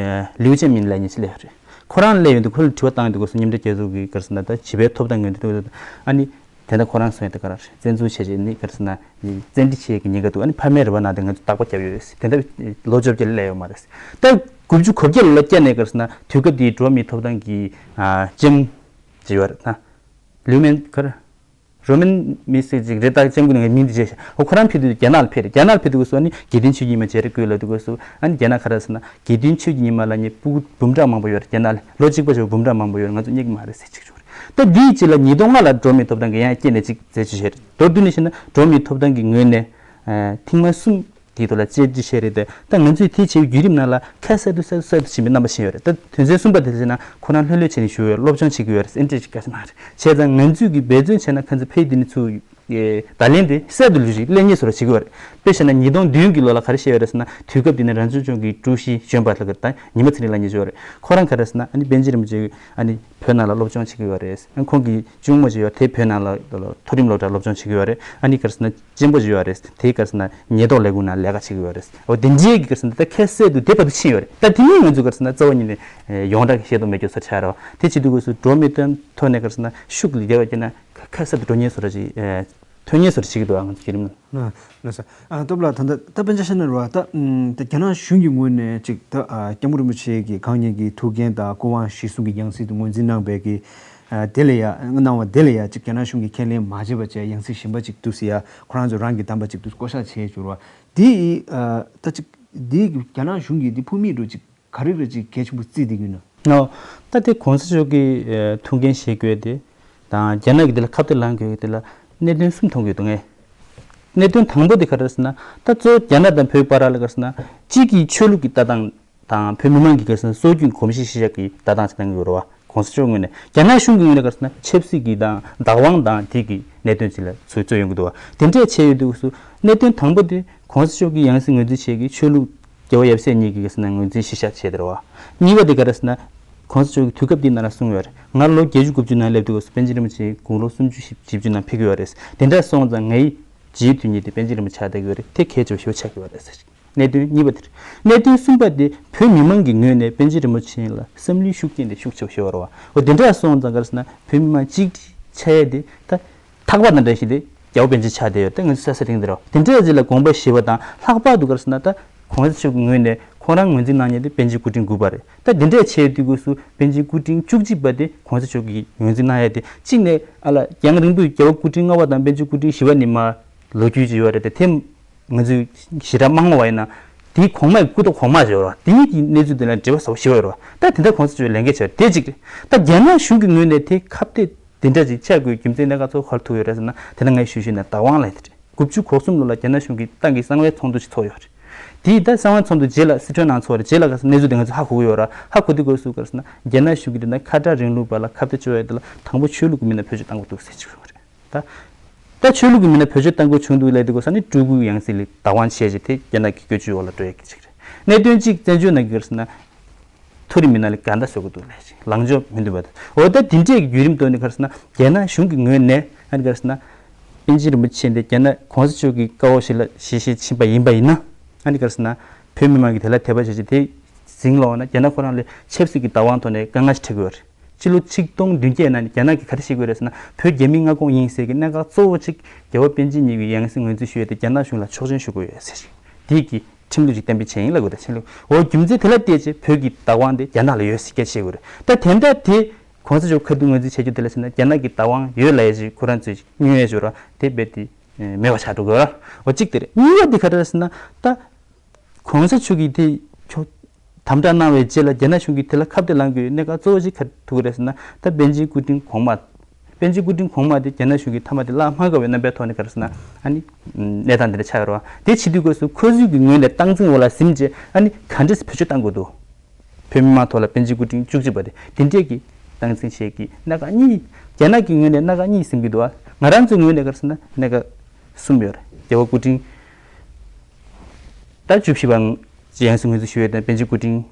ལིའུ་ཅན་མིན་ལབ་མཁན་ཅིག་སླེབས་ཡོད་རེད། ཁོ་རང་སླེབས་ཡོང་དུས་ཁོ་ལ་དྲི་བ་བཏང་ཡོང་དུས་སྐབས་སུ་མཉམ་འབྲེལ་རྒྱལ་ཚོགས་ཀྱི་ག་རེ་ཟེར་ན་ད་བྱིས་པའི་ཐོབ་ཐང་གི་དེ་འདྲ་ཨ་ནི་དེ་འདྲ་ཁོ་རང་གསུངས་ཡོད་དེ་ག་རེ་བཙན་འཛུལ་བྱས་རྗེས་ནི་ག་རེ་ཟེར་ན་བཙན་ཁྲིད་བྱེད་ཀྱི་ཉེན་ཁ་འདུག་ཨ་ནི་ཕ་མའི་རེ་བ་གནང་སྟེ་ང་ཚོ་རྟག་པ་བརྒྱབ་ཡོད་རེད། དེ་འདྲ་ལོ་བཅོ་བརྒྱད་ལ་སླེབས་ཡོད་མ་རེད། ད་དགུ་བཅུ་གོ་བརྒྱད་ལོ་ལ་བསྐྱལ་ནས་ག་རེ་ཟེར་ན་དུས་སྐབས་དེའི་འགྲོ་བ་མིའི་ཐོབ་ཐང་གི་ལྕམ་ཅིག་ཡོད་རེད་ད། ལིའུ་མན་ག་རེ། རོ་མན་མི་སེར་ཅིག་རེད། ད་ལྕམ་སྐུ་ནས་ངས་མིང་འདི་བརྗེད་ཤག་འོ་ཁོ་རང་ཕེབས་དུས་རྒྱ་ནག་ལ་ཕེབས་རེད། རྒྱ་ནག་ལ་ཕེབས་དུས་སྐབས་སུ་ཨ་ནི་དགེ་འདུན་ཆོས་ཀྱི་ཉི་མ་མཇལ་རེ་དགོས་ལབ་དུས་སྐབས་སུ་ཨ་ནི་རྒྱ་ནག་ག་རེ་ཟེར་ན་དགེ་འདུན་ཆོས་ཀྱི་ཉི་མ་ལབ་མཁན་སྤུ་གུ་འབུམ་ཕྲག་མང་པོ་ཡོད་རེད། རྒྱ་ནག་ལ་ལོ་གཅིག་པ་ཞིག་འབུམ་ཕྲག་མང་པོ་ཡོད་རེད། ང་ཚོ་རྙེད་ཀྱི་མ་རེད་ཟེར་ཅིག་བྱུང་རེད། ད་འདིའི་རྗེས་ལ་ཉིས་སྟོང་ལྔ་ལ་འགྲོ་བ་མིའི་ཐོབ་ཐང་གི་ཡང་བསྐྱར་ནས་ཅིག་མཛད་རྗེས་བཞེས་རེད། མདོར་བསྡུས་ནས་བཤད་ན་འགྲོ་བ་མིའི་ཐོབ་ཐང་གི་ངོས་ནས་ཨ་ཐེངས་མ་གསུམ། དེའི་ཐོག་ལ་བཅར་འདྲི་བྱས་རེད་དེ། ད་ང་ཚོས་དེ་བྱེད་པའི་བརྒྱུད་རིམ་ནང་ལ་ཁ་གསལ་དུ་གསལ་དུ་གསལ་དུ་ཕྱིན་པའི་རྣམ་པ་ཤེས་ཡོད་རེད། ད་དོན་ཚན་གསུམ་པ་དེ་ཟེར་ན་ཁོ་རང་ལྷོད་ལྷོད་བྱས་ནས་བཞུགས་ཡོད། སློབ་སྦྱོང་བྱེད་ཀྱི་ཡོད་རེད། ཨེ་འདྲས་ཅིག་ག་ཚོད་གནང་རེད། བྱས་ཙང་ང་ཚོས་ཀྱི་འབད་བརྩོན་བྱས་ན་ཁ་ཚོད་ཕ་གི་འདི་ནས་ཚུར་བརྡ་ལན་དེ་གསལ་དུ་ལུས་ཤིག་སླེབས་ངེས་བཟོ་འདྲ་བྱེད་ཀྱི་ཡོད་རེད། དཔེ་བཞག་ན་ཉིས་སྟོང་བདུན་གྱི་ལོ་ལ་ག་རེ་བཤད་ཡོད་རེད་ཟེར་ན་དུས་སྐབས་དེ་ནས་རང་སྐྱོང་ལྗོངས་ཀྱི་ཀྲུའུ་ཞི་གཞོན་པ་ལ་ག་རེ་ད་ཉི་མ་ཚེ་རིང་ལབ་མཁན་ཅིག་ཡོད་རེད། ཁོ་རང་ག་རེ་ཟེར་ན་ཨ་ནི་པཎ་ཆེན་རིན་པོ་ཆེ་ཨ་ནི་བོད་ནང་ལ་སློབ་སྦྱོང་བྱེད་ཀྱི་ཡོད་རེད། ཨ་ཁོང་གི་གཅུང་མོ་ཅིག་ཡོད་དེ་བོད་ནང་ལ་མཐོ་རིམ་སློབ་གྲྭ་སློབ་སྦྱོང་བྱེད་ཀྱི་ཡོད་རེད། ཨ་ནི་ག་རེ་ཟེར་ན་གཅེན་པོ་ཅིག་ཡོད་རེད། དེ་ག་རེ་ཟེར་ན་ཉེན་རྟོག་ལས་ཁུངས་ནང་ལས་ཀ་བྱེད་ཀྱི་ཡོད་རེད། འོ་དེ་འདྲའི་གི་ག་རེ་ཟེར་ན་ད་ཁ་གསལ་དུ་དེ་བར་དུ་ཕྱིན་ཡོད་རེད། ད་དེ་ནི་ང་ཚོ་ག་རེ་ཟེར་ན་རྩ་བ་ཉིད་ནས་ཡོངས་གྲགས་ཀྱི་ཤེས་རྟོགས་མེད་རྒྱུ་བཟོ་ཆགས་རེད་བ། དེ་བྱེད་དུས་སྐབས་སུ་འགྲོ་བ་མིའི་ཐོག་ནས་ག་རེ་ཟེར་ན་ཤུགས་ལ་རྒྱབ་པ་བྱས་ན་ཁ་གསལ་དུ་འགྲོ་ཉེན་བཟོ་འདྲ་ཅིག་ཐོན་ཉེན་བཟོ་འདྲ་བྱེད་ཀྱི་འདུག་ང་ཚོ་བརྒྱུད་རིམ་ནང་། ལགས་སོ། ཨ་སྟོབས་ལགས་ད་ལྟ་ད་དཔེ་ཆ་བཤད་ན་རེད་བ། ད་ཨམ་ད་རྒྱ་ནག་གཞུང་གི་ངོས་ནས་ཅིག་ད་ཨ་སྐྱབས་མགོན་རིན་པོ་ཆེ་གི་གང་ཉིད་ཀྱི་ཐུགས་འགན་དང་སྐུ་དབང་གཞིར་བཟུང་གི་ཡང་སྲིད་དུ་ངོས་འཛིན་གནང་བའི་གི་ཨ་དེ་ལ་ཡ་གནང་བ་དེ་ལ་ཡ་ཅིག་རྒྱ་ནག་གཞུང་གིས་ཁས་ལེན་མ་བྱས་པ་བྱས་ཡང་སྲིད་གཞན་པ་ཅིག་འདུག་ཟེར་ཡ་ཁོ་རང་ཚོ་རང་གི་བདམས་པ་ཅིག་འདུག་བསྐོ་བཞག་བྱས་བྱུང་རེད་བ། དེ་ཡི་ཨ་ད་ཅིག་དེ་གི་རྒྱ་ནག་གཞུང་གིས་དེ་ཕུགས་དམིགས་འདྲ་ཅིག་ག་རེ་རེ་ཅིག་གལ་ཆེན་པོ་བརྩིས་བསྡད་ཀྱི་ཡོད་ན། ཨོ། ད་དེ་གོང་ས་མཆོག་གི་ཨ་ཐུགས་འགན་བཞེས་དགོས་དེ་དང་རྒྱ་ནག་གི་དེ་ལ་ཁ་གཏད་ལངས་དགོས་དེ་ལ་གནད་དོན་གསུམ་མཐོང་གི་ཡོད་འདུག་ངས། གནད་དོན་དང་པོ་དེ་ག་རེ་ཟེར་ན་ད་གཙོ་བོ་རྒྱ་ནག་དང་བོད་བར་ལ་ག་རེ་ཟེར་ན་གཅིག་གིས་ཆོས་ལུགས་ཀྱི་ལྟ་སྟངས་དང་བོད་མི་མང་གི་ག་རེ་ཟེར་ན་སྲོལ་རྒྱུན་གོམས་གཤིས་གཞིར་བཞག་གི་ལྟ་སྟངས་ཤིག་གནང་གི་ཡོད་རེད་བ། གོང་ས་མཆོག་ངོས་ནས་རྒྱ་ནག་གཞུང་གི་ངོས་ནས་ག་རེ་ཟེར་ན་ཆབ་སྲིད་ཀྱི་དང་བདག་དབང་དང་དེ་གི་གནད་དོན་ཅིག་ལ་ཚུར་རྩོད་ཡོང་གི་འདུག་བ། དེ་འདྲས་བྱས་ཡོད་དུས་སུ་གནད་དོན་དང་པོ་དེ་གོང་ས་མཆོག་གིས་ཡང་སྲིད་ངོས་འཛིན་བྱེད་ཀྱི་ཆོས་ལུགས་རྒྱལ་བ་ཡབ་སྲས་གཉིས་ཀྱི་ག་རེ་ཟེར་ན་ངོས་འཛིན་གཞིར་བཞག་བྱས་དེ་རེད་བ། གཉིས་པ་དེ་ག་རེ་ཟེར་ན་གོང་ས་མཆོག་གིས་དུས་སྐབས་འདི་ནང་ལ་གསུངས་ཡོད་རེད། ང་ལོ་བརྒྱད་ཅུ་དགུ་བཅུ་ནང་སླེབས་དུས་སུ་པཎ་ཆེན་རིན་པོ་ཆེ་དགུང་ལོ་སུམ་ཅུ་བཞི་བཅུ་ནང་ཕེབས་ཀྱི་ཡོད་རེད། དེ་འདྲ་སོང་ཙང་ངའི་རྗེའི་དོན་གཉེར་དེ་པཎ་ཆེན་རིན་པོ་ཆེ་ཆགས་བསྡད་ཀྱི་ཡོད་རེད། དེ་གལ་ཆེ་བ་ཞེ་པོ་ཆགས་ཀྱི་ཡོད་རེད་ཟེར། གནད་དོན་གཉིས་པ་དེ་རེད། གནད་དོན་གསུམ་པ་དེ་བོད་མི་མང་གི་ངོས་ནས་པཎ་ཆེན་རིན་པོ་ཆེ་ལ་བསམ་བློའི་ཤུགས་རྐྱེན་དེ་ཤུགས་ཆེ་བ་ཞིག་ཡོད་རེད་བ། འོ་དེ་འདྲ་སོང་ཙང་ག་རེ་ཟེར་ན་བོད་མི་མང་གཅིག་སྒྲིལ་ཆགས་ཡས་དེ་ད་ཐག་པ་དང་འདྲ་ཞིག་དེ་རྒྱལ་བ་པཎ་ཆེན་ཆགས་བསྡད་ཡོད་དེ་ང་ཚོ་ས་ས་རིང་དེ་རེད་བ། དེ་འདྲ་ཅིག་ལ་དགོངས་པ་བཞེས་པ་དང་ལྷག་པར་དུ་ག་རེ་ཟེར་ན་ད་གོང་ས་མཆོག་གི་ངོས་ནས་ཁོང་རང་ངོས་འཛིན་གནང་མཁན་དེ་པཎ་ཆེན་སྐུ་ཕྲེང་དགུ་པ་རེད། ད་དེ་འདྲ་བྱས་དུས་སྐབས་སུ་པཎ་ཆེན་སྐུ་ཕྲེང་བཅུ་གཅིག་པ་དེ་གོང་ས་མཆོག་གིས་ངོས་འཛིན་གནང་ཡས་དེ་གཅིག་ནས་ཨ་ལ་རྒྱང་རིང་པོའི་རྒྱལ་བ་སྐུ་ཕྲེང་ལྔ་པ་དང་པཎ་ཆེན་སྐུ་ཕྲེང་བཞི་པ་ནི་མ་ལོ་རྒྱུས་ཅིག་ཡོད་རེད་དེ་དེ། ང་ཚོས་ཞེ་དྲག་མ་ངོ་བ་ཡིན་ན། དེའི་གོང་མ་གི་སྐུ་ཐོག་གོང་མ་ཞིག་ཡོད་རེད་བ། དེ་གཉིས་ཀྱི་གནས་ཚུལ་དེ་ལ་འབྲེལ་བ་ཟབ་པོ་ཞེ་པོ་ཡོད་རེད་བ། ད་དེ་འདྲ་གོང་ས་མཆོག་ལས་འགན་བྱས་པ་དེ་གཅིག་རེད། ད་རྒྱ་ནག་གཞུང་གི་ངོས་ནས་དེ་ཁ་གཏད་དེ་འདྲ་ཅིག་ཆགས་དགོས་རྒྱུ་མཚན་གནད་འགག་ཚོ་ག་རེ་ཐུག་ཡོད་རེད་ཟེར་ན། དེ་ན་ངས་ཞུ་ཞུས་ན་བདག་དབང་ལབ་ཡ་དེ་རེད། དགུ་བཅུ་གོ་གསུམ་ལོ་ལ་རྒྱ་ནག་གཞུང་གིས་ཏང་གི་གསང་བའི་ཚོགས་འདུ་ཞིག་ཚོགས་ཡོད་རེད། དེ་ཡི་ད་གསང་བའི་ཚོགས་འདུ་རྗེས་ལ་སི་ཁྲོན་ནང་ཚོགས་རེད། རྗེས་ལ་ག་ཟེར་གནས་ཚུལ་དེ་ང་ཚོས་ཧ་གོ་གི་ཡོད་ར། ཧ་གོ་དུས་སྐབས་སུ་ག་རེ་ཟེར་ན། རྒྱ་ནག་གཞུང་གིས་དེ་ན་ཁ་བྲལ་རིང་ལུགས་པ་ལ་ཁ་གཏད་གཅོག་ཡ་དེ་ལ་དང་པོ་ཆོས་ལུགས་ཀྱི་མི་སྣ་བེད་སྤྱོད་བཏང་དགོས་འདུག་ཟེར་གྱི་ཡོད་རེད། ད། ད་ཆོས་ལུགས་ཀྱི་མི་སྣ་བེད་སྤྱོད་བཏང་དགོས་བྱུང་འདུག་ལབ་དུས་སྐབས་སུ་ནི་སྤྲུལ་སྐུའི་ཡང་སྲིད་ལ་བདག་དབང་བྱས་རྗེས་དེ་རྒྱ་ནག་གི་བཀོད་ཇུས་འོག་ལ་འགྲོ་ཡ་གི་ཅིག་རེད། གནད་དོན་གཅིག་བཙན་བྱོལ་ནང་གི་ག་རེ་ཟེར་ན། མཐོ་རིམ་མི་སྣ་ལ་འགལ་ཟླ་བཟོ་གི་འདུག་ལབ་ཅིག་ལངས་ཕྱོགས་མི་འདུག་པ་དང་། འོ་ད་དེ་འདྲས་ཀྱི་བརྒྱུད་རིམ་ཐོག་ནས་ག་རེ་ཟེར་ན། རྒྱ་ནག་གཞུང་གི་ངོས་ནས་ཨ་ནི་ག་རེ་ཟེར་ན། པཎ་ཆེན་རིན་པོ་ཆེ་འདི་རྒྱ་ནག་གོང་ས་མཆོག་གི་བཀའ་འོག་ཞིག་ལ་ཞལ་བཞེས་ཕྱིན་པ་ཡིན་པ་ཡིན་ན། ཨ་ནི་ག་རེ་ཟེར་ན། བོད་མི་མང་གི་དེ་ལ་དད་པ་བྱས་རྗེས་དེ་ཟིང་ལོག་ན་རྒྱ་ནག་ཁོ་རང་ལ་ཆབ་སྲིད་ཀྱི་བདག་དབང་ཐོག་ནས་དཀའ་ངལ་ཞིག་འཕྲད་ཀྱི་ཡོད་རེད། ཕྱི་ལོ་ཆིག་སྟོང་བདུན་བརྒྱ་ནང་ནས་རྒྱ་ནག་གིས་ག་རེ་བཤད་ཀྱི་ཡོད་རེད་ཟེར་ན། བོད་རྒྱ་མིའི་མངའ་ཁོངས་ཡིན་ཟེར་གྱི་གནད་འགག་གཙོ་བོ་གཅིག་རྒྱལ་བ་པཎ་ཆེན་ཉིད་ཀྱི་ཡང་སྲིད་ངོས་འཛིན་ཞུ་ཡས་དེ་རྒྱ་ནག་གཞུང་ལ་ཆོག་མཆན་ཞུ་དགོས་ཡོད་ཟེར་ཞིང་། དེ་གི་ཁྲིམས་ལུགས་ཅིག་གཏན་འབེབས་བྱས་ཡིན་ལབ་དགོས་རེད། ཁྲིམས་ལུགས། འོ་རྒྱུ་མཚན་དེ་ལ་བལྟས་རྗེས་བོད་ཀྱི་བདག་དབང་དེ་རྒྱ་ནག་ལ་ཡོད་ཟེར་སྐད་ཆ་བཤད་དགོས་རེད། ད་དེ་འདྲ་དེ་གོང་ས་མཆོག་ཁ་ཐུག་ངོས་འཛིན་བྱས་རྒྱུ་དེ་ལ་ཟེར་ན། རྒྱ་ནག་གི་བདག་དབང་ཡོད་ལབ་ཡས་ཞིག་ཁོ་རང་ཚོས་སྙོན་ཡས་བྱོས་ར། དེ་རྦད་དེ་མེད་པ་ཆགས་འགྲོ་དགོས་ར། འོ་གཅིག་དེ་རེད། གཉིས་པ་དེ་ག་རེ་རེད་ཟེར་ན། ད་གོང་ས་མཆོག་གིས་དེ་ཁྱོ་དམ་དྲག་གནང་བའི་རྗེས་ལ་རྒྱ་ནག་གཞུང་གིས་དེ་ལ་ཁ་གཏད་ལངས་དགོས་གནད་འགག་གཙོ་བོ་ཞིག་ག་རེ་ཐུག་རེད་ཟེར་ན། ད་པཎ་ཆེན་སྐུ་ཕྲེང་གོང་མ། པཎ་ཆེན་སྐུ་ཕྲེང་གོང་མ་དེ་རྒྱ་ནག་གཞུང་གིས་མཐའ་མ་དེ་བརླག་མ་དགའ་བའི་རྣམ་པའི་ཐོག་ནས་ག་རེ་ཟེར་ན། ཨ་ནི་གནས་སྟངས་དེ་འདྲ་ཆགས་ཡོད་རེད་བ། དེ་བྱེད་དུས་སྐབས་སུ་ཁོ་ཚོའི་གི་ངོས་ནས་སྟངས་འཛིན་འོག་ལ་ཟིན་རྗེས་ཨ་ནི་ག་འདྲས་བེད་སྤྱོད་བཏང་དགོས་འདུག་བོད་མི་མང་ཐོག་ལ་པཎ་ཆེན་སྐུ་ཕྲེང་བཅུ་གཅིག་པ་དེ་དེ་འདྲས་ཀྱི་སྟངས་འཛིན་བྱེད་ཀྱི་སྣ་ཁ་གཉིས། རྒྱ་ནག་གི་ངོས་ནས་སྣ་ཁ་གཉིས་ཟིན་གྱི་འདུག་བ། ང་རང་ཚོའི་ངོས་ནས་ག་རེ་ཟེར་ན་སྣ་ཁ་གསུམ་ཡོད་རེད། རྒྱལ་བ་སྐུ་ཕྲེང་ད་བཅུ་བཞི་པ་ཡང་སྲིད་ངོས་འཛིན་ཞུ་ཡས་དང་པཎ་ཆེན་སྐུ་ཕྲེང་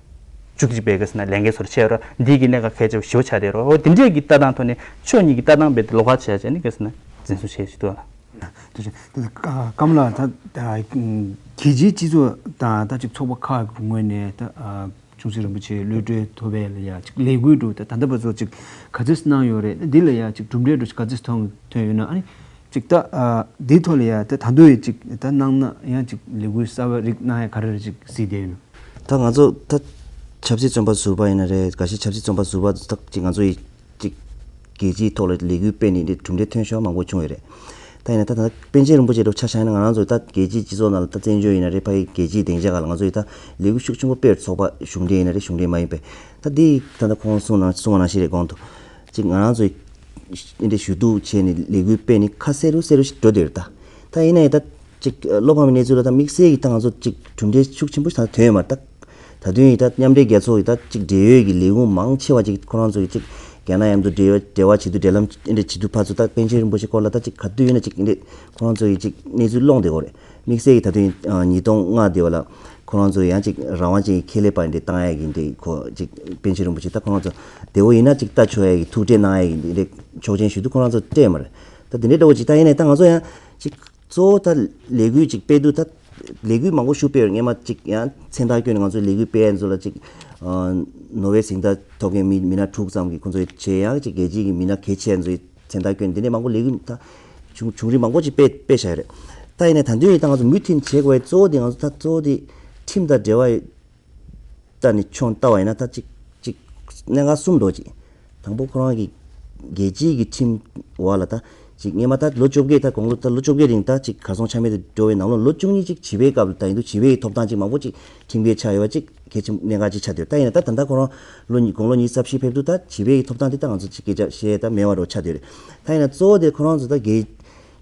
བཅུ་གཅིག་པའི་ག་རེ་ཟེར་ན་ལས་འགན་སོར་ཆད་ར། འདི་གི་གནད་འགག་གལ་ཆེ་བ་ཞེ་པོ་ཆགས་བསྡད་རོ། འོ་དེ་འདྲས་ཀྱི་ལྟ་སྟངས་ཐོག་ནས་ཕྱོགས་གཉིས་ཀྱི་ལྟ་སྟངས་རྦད་དེ་ལོགས་ཀ་བྱས་བྱས་ནས་ག་རེ་ཟེར་ན་འཛིན་བཟུང་བྱས་བཞིན་འདུག་ལ། དེ་བཞིན་དེ་ལ་ཀ་ཀམ་ལ་ད་ད་རྒྱལ་སྤྱིའི་སྤྱི་ཚོགས་དང་ད་ཅིག་ཚོགས་པ་ཁག་གི་ངོས་ནས་ད་ཨ་ཆུང་སྲིད་རིན་པོ་ཆེའི་གློད་གྲོལ་ཐོབ་པའི་ལ་ཡ་ཅིག་ལས་འགུལ་འགྲོ་ད་ད་ལྟ་བར་དུ་ཅིག་ག་ཚོད་གནང་ཡོད་རེད། འདི་ལ་ཡ་ཅིག་གྲུབ་འབྲས་འགྲོ་ག་ཚོད་ཐོན་ཐོན་ཡོད་ན། ཨ་ནི་ཅིག་ད་ཨ་འདིའི་ཐོག་ལ་ཡ་ད་ད་དུང་ཡ་ཅིག་ད་གནང་ན་ཡང་ཅིག་ལས་འགུལ་གསར་པ་རིགས་གནང་ཡ་ག་རེ་རེ་ཅིག་གཟིགས་བསྡད་ཡོད་ན། ད་ང་ཚོ་ད་ཆབ་སྲིད་བཙོན་པ་ཟུར་པ་ཡིན་ན་རེད། འགའ་ཤས་ཆབ་སྲིད་བཙོན་པ་ཟུར་པ་ད་ཅིག་ང་ཚོ་ཡི་ཅིག་རྒྱལ་སྤྱིའི་ཐོག་ལ་ལས་འགུལ་སྤེལ་ནས་འདི་གྲུབ་འབྲས་ཐོན་ཤོག་མང་པོ་བྱུང་ཡོད་རེད། ད་ཡིན་ན་ད་ད་པཎ་ཆེན་རིན་པོ་ཆེ་འདྲ་ཆ་བཞག་ན་ང་རང་ཚོ་ད་རྒྱལ་སྤྱིའི་སྤྱི་ཚོགས་ནང་ལ་ད་བཙན་བྱོལ་ཡིན་ན་རེད། ཕ་གི་རྒྱལ་སྤྱིའི་སྡིངས་ཆ་སྒང་ལ་ང་ཚོ་ཡི་ད་ལས་འགུལ་ཤུགས་ཆེན་པོ་སྤེལ། ཚོགས་པ་གཞུང་འབྲེལ་ཡིན་ན་རེད། གཞུང་འབྲེལ་མ་ཡིན་པའི་ད་འདི་ད་ད་ཁོང་གསུང་ནང་གསུང་བ་ནང་བཞིན་རེད། གོང་དུ་ཅིག་ང་རང་ཚོ་འདི་འདྲ་ཞུ་གཏུག་བྱས་ནས་ལས་འགུལ་སྤེལ་ནས་ཁ་གསལ་རུ་གསལ་རུ་ཞིག་འགྲོ་བསྡད་ཡོད་རེད། ད་ད་ཡིན་ན་ཡི་ད་ཅིག་བློ་ཕམ་པའི་གནས་ཚུལ་ལ་ད་དམིགས་བསལ་གྱི་ད་ང་ཚོ་ཅིག་གྲུབ་འབྲས་ཤུགས་ཆེན་པོ་ཞིག་ད་ཐོན་ཡོད་མ་རེད། ད་ད་དུང་ཡི་ད་མཉམ་འབྲེལ་རྒྱལ་ཚོགས་ཀྱི་ད་ཅིག་འབྲེལ་ཡོད་ཀྱི་ལས་ཁུངས་མང་ཆེ་བ་ཅིག་ཁོ་རང་ཚོ་ཡི་ཅིག་རྒྱ་ནག་མཉམ་དུ་འབྲེལ་བ་འབྲེལ་བ་བྱེད་དུས་འབྲེལ་ལམ་འདི་འདྲ་བྱེད་དུས་ཕར་ཚུར་ད་པཎ་ཆེན་རིན་པོ་ཆེ་སྐོར་ལ་ད་ཅིག་ག་དུས་ཡིན་ན་ཅིག་འདི་ཁོ་རང་ཚོ་ཡི་ཅིག་གནས་ཚུལ་སློང་བསྡད་ཡོད་རེད། དམིགས་བསལ་གྱི་ད་དུང་ཉིས་སྟོང་ལྔ་དེ་བ་ལ་ཁོ་རང་ཚོ་ཡང་ཅིག་རང་དབང་ཅན་གྱི་ཁེ་ལས་པ་འདི་བཏང་ཡ་གི་འདི་ཁོ་ཅིག་པཎ་ཆེན་རིན་པོ་ཆེ་ད་ཁོ་རང་ཚོ་བདེ་བོ་ཡིན་ན་ཅིག་ལྟ་ཆོག་ཡ་གི་ཐུགས་ཁྲལ་གནང་ཡ་གི་འདི་འདྲ་ཆོག་མཆན་ཞུ་དུས་ཁོ་རང་ཚོ་སྤྲད་མ་རེད། ད་འདི་འདྲའི་འདྲ་བོ་ཅིག་ད་ཡིན་ནའི་ད་ང་ཚོ་ཡང་ཅིག་གཙོ་བོ་ད་ལས་འགུལ་ཅིག་སྤེལ་དུས་ད་ལས་འགུལ་མང་པོ་ཞིག་སྤེལ་བར་སྔས་མ་ཅིག་ཡང་མཚན་རྟགས་བསྐྱོན་ནས་ང་ཚོའི་ལས་འགུལ་སྤེལ་ཡ་ཚོ་ལ་ཅིག་ནོ་བེལ་གཟེངས་རྟགས་ཐོབ་མཁན་མི་མི་སྣ་དྲུག་ཙམ་གྱིས་ཁོང་ཚོའི་བྱས། ཡང་ཅིག་རྒྱལ་སྤྱིའི་གི་མི་སྣ་གལ་ཆེ་ཚོའི་མཚན་རྟགས་བསྐྱོན། འདི་ནས་མང་པོ་ལས་འགུལ་ད་བྱུང་བྱུང་རིམ་མང་པོ་ཅིག་སྤེལ་སྤེལ་བཞག་ཡོད་རེད། ད་ཡིན་ནའི་ད་དུང་ཡིན་ད་ང་ཚོ་མུ་མཐུད་བྱེད་དགོས་པའི་གཙོ་བོ་དེ་ང་ཚོ་ད་གཙོ་བོ་དེ་ཁྲིམས་དང་འབྲེལ་བ་ཡོད། ད་ནི་ཆོས་ལྟ་བ་ཡིན་ན་ད་ཅིག་ཅིག་གནད་འགག་གསུམ་འདུག་ཅིག་དང་པོ་ཁོ་རང་གི་རྒྱལ་སྤྱིའི་གི་ཁྲིམས་འོག་ལ་ད་ཅིག་སྔས་མ་ད་ལོ་བཅོ་བརྒྱད་ད་དགུང་ལོ་ད་ལོ་བཅོ་བརྒྱད་རིང་ད་ཅིག་གར་སོང་ཆ་མེད་དུ་འགྲོ་བའི་ནང་ལོགས་ལོ་བཅུ་གཉིས་ཅིག་བྱིས་པའི་སྐབས་ལ་ད་ཡིན་དུས་བྱིས་པའི་གི་ཐོབ་ཐང་ཅིག་མང་པོ་ཅིག་ཁྲིམས་འགལ་ཆགས་ཡོད་པ་ཅིག་གལ་ཆེན་གནད་འགག་ཅིག་ཆགས་བསྡད་ཡོད། ད་ཡིན་ན་ད་ད་ལྟ་ཁོ་རང་ལོ་ཉི་དགུང་ལོ་ཉི་ཤུ་རྩ་བཞི་ཕེབས་དུས་ད་བྱིས་པའི་གི་ཐོབ་ཐང་དེ་ད་ང་ཚོ་ཅིག་སྐད་ཆ་བཤད་ད་མེད་པ་རོ་ཆགས་བསྡད་ཡོད་རེད། ད་ཡིན་ན་གཙོ་བོ་དེ་ཁོ་རང་ཚོ་ད་རྒྱལ་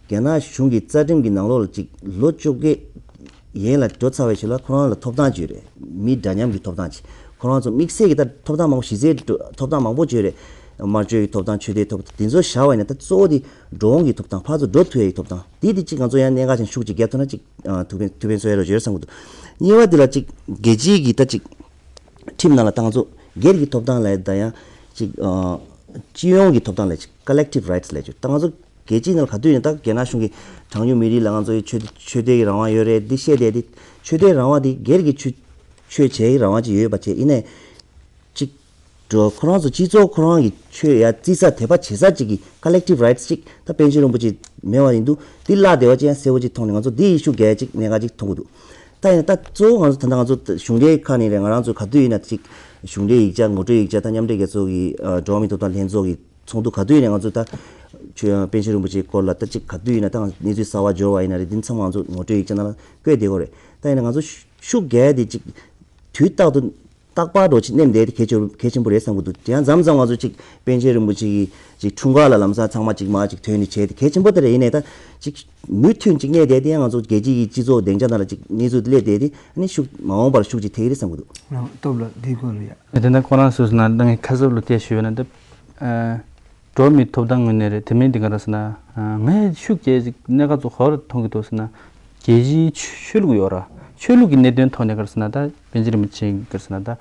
རྒྱ་ནག་གཞུང་གི་རྩ་ཁྲིམས་ཀྱི་ནང་ལོགས་ལ་ཅིག་ལོ་བཅོ་བརྒྱད་ཡན་ལ་འགྲོ་ཚར་བའི་ཕྱིར་ལ་ཁོ་རང་ལ་ཐོབ་ཐང་ཅིག་ཡོད་རེད། མི་འདྲ་མཉམ་གྱི་ཐོབ་ཐང་ཅིག་ཁོ་རང་ཚོ་དམིགས་བསལ་གྱི་ད་ཐོབ་ཐང་མང་པོ་གཞི་རྩའི་ཐོབ་ཐང་མང་པོ་ཅིག་ཡོད་རེད། སྨྲ་བརྗོད་ཀྱི་ཐོབ་ཐང་ཆོས་དད་ཐོབ་ཐང་དེ་ཚོ་བཞག་པ་ཡིན་ན་ད་གཙོ་བོ་དེ་འགྲོ་འོང་གི་ཐོབ་ཐང་ཕར་ཚུར་འགྲོ་ཐུབ་ཡ་གི་ཐོབ་ཐང་དེ་དེ་ཅིག་ང་ཚོ་ཡང་གནད་འགག་ཅན་ཤུགས་ཅིག་བརྒྱབ་ཐུབ་ན་ཅིག་ཐུགས་ཕན་ཐུགས་ཕན་གསོས་ཡ་རོ་ཅིག་ཡོད་བསམ་གྱི་འདུག་གཉིས་པ་དེ་ལ་ཅིག་རྒྱལ་སྤྱིའི་གི་ད་ཅིག་ཁྲིམས་ནང་ལ་ད་ང་ཚོ་སྒེར་གྱི་ཐོབ་ཐང་ལ་ད་ཡང་ཅིག་སྤྱི་ཡོངས་ཀྱི་ཐོབ་ཐང་ལ་ཅིག་collective rights་ལབ་ཅིག་ད་ང་ཚོ་རྒྱལ་སྤྱིའི་ནང་ལ་ག་དུས་ཡིན་ད་རྒྱ་ནག་གཞུང་གིས་གྲངས་ཉུང་མི་རིགས་ལ་ང་ཚོའི་ཆོས་ཆོས་དད་ཀྱི་རང་དབང་ཡོད་རེད་འདི་བཤད་བསྡད་དེ། ཆོས་དད་རང་དབང་དེ་སྒེར་གྱི་ཆོས་ཆོས་བྱེད་ཀྱི་རང་དབང་ཅིག་ཡོད་པ་བྱས་ཡིན་ནའི། ཅིག་འགྲོ་ཁོ་རང་ཚོ་སྤྱི་ཚོགས་ཁོ་རང་གི་ཆོས་ཡ་རྩིས་ས་དད་པ་བྱེད་ས་ཅིག་གི་collective rights་ཅིག་ད་པཎ་ཆེན་རིན་པོ་ཆེ་མེད་པ་ཡིན་དུས་འདི་བརླག་བསྡད་པ་ཅིག་ཡང་གསལ་པོ་ཅིག་མཐོང་ནས་ང་ཚོ་འདི་ཡི་ཤུགས་རྒྱག་ཡ་ཅིག་གནད་འགག་ཅིག་མཐོང་གི་འདུག་ད་ཡིན་ན་ད་གཙོ་བོ་ང་ཚོ་ད་ལྟ་ང་ཚོ་གཞུང་འབྲེལ་ཁག་ནས་རེད། ང་རང་ཚོ་ག་དུས་ཡིན་ན་ཅིག་གཞུང་འབྲེལ་ཡིག་ཆ་ངོ་སྤྲོད་ཡིག་ཆ་ད་མཉམ་འབྲེལ་རྒྱལ་ཚོགས་ཀྱི་འགྲོ་བ་མིའི་ཐོབ་ཐང་ལྷན་ཚོགས་ཀྱི་ཚོགས་འདུ་ག་དུས་ཡིན་ན་ང་ཚོ་ད་ཆོས་པཎ་ཆེན་རིན་པོ་ཆེའི་སྐོར་ལ་ད་ཅིག་ག་དུས་ཡིན་ན་ད་གནས་ཚུལ་གསར་བ་འབྱོར་བ་ཡིན་ན་རེད། འདི་ཚང་མ་ང་ཚོ་ངོ་སྤྲོད་ཡིག་ཆ་ནང་ལ་བཀོད་བསྡད་ཡོད་རེད། ད་ཡིན་ན་ང་ཚོ་ ཤུགས་རྒྱག་ཡ་དེ་ཅིག་དུས་རྟག་ཏུ་རྟག་པར་འགྲོ་ཅིག་མནན་བསྡད་དེ་གལ་ཆེ་གལ་ཆེན་པོ་རེད་བསམ་གྱི་འདུག་དེ་ཡང་མཚམས་མཚམས་ང་ཚོ་ཅིག་པཎ་ཆེན་རིན་པོ་ཆེ་གི་ཅིག་འཁྲུངས་སྐར་ལ་ལམ་སང་ཚང་མ་ཅིག་མར་ཅིག་ཐོན་ནས་བྱས་ཏེ་གལ་ཆེན་པོ་དེ་རེད། ཡིན་ནའི་ད་ཅིག་མུ་མཐུད་ཅིག་གནས་བསྡད་དེ་ཡང་ང་ཚོ་རྒྱལ་སྤྱི་གི་སྤྱི་ཚོགས་སྡིངས་ཆ་ནང་ལ་ཅིག་གནས་ཚུལ་སླེབས་བསྡད་དེ་ཨ་ནི་ཤུགས་མ་འོངས་པར་ཤུགས་ཅིག་ཐེབས་ཀྱི་རེད་བསམ་གྱི་འདུག་ལགས་སྟོབས་ལགས་འདིའི་སྐོར་ལ་ཡ། དེ་ནས་ཁོ་རང་སོ་སོ་ནང་ད་ངས་ཁ་གསབ་ལ་བལྟས་ཞུས་པ་ན་ད། འགྲོ་བ་མིའི་ཐོབ་ཐང་ངོས་ནས་རེད། དེ་མིན་དེ་ག་རེ་ཟེར་ན། ངས་ཤུགས་རྒྱག་ཅིག་གནད་འགག་ཚོ་ག་པར་མཐོང་གི་འདུག་ཟེར་ན། རྒྱལ་སྤྱིའི་ཆོས་ཆོས་ལུགས་ཡོད་ར། ཆོས་ལུགས་ཀྱི་གནད་དོན་ཐོག་ནས་ག་རེ་ཟེར་ན་ད་པཎ་ཆེན་རིན་པོ་ཆེ་ག་རེ་ཟེར་ན་ད།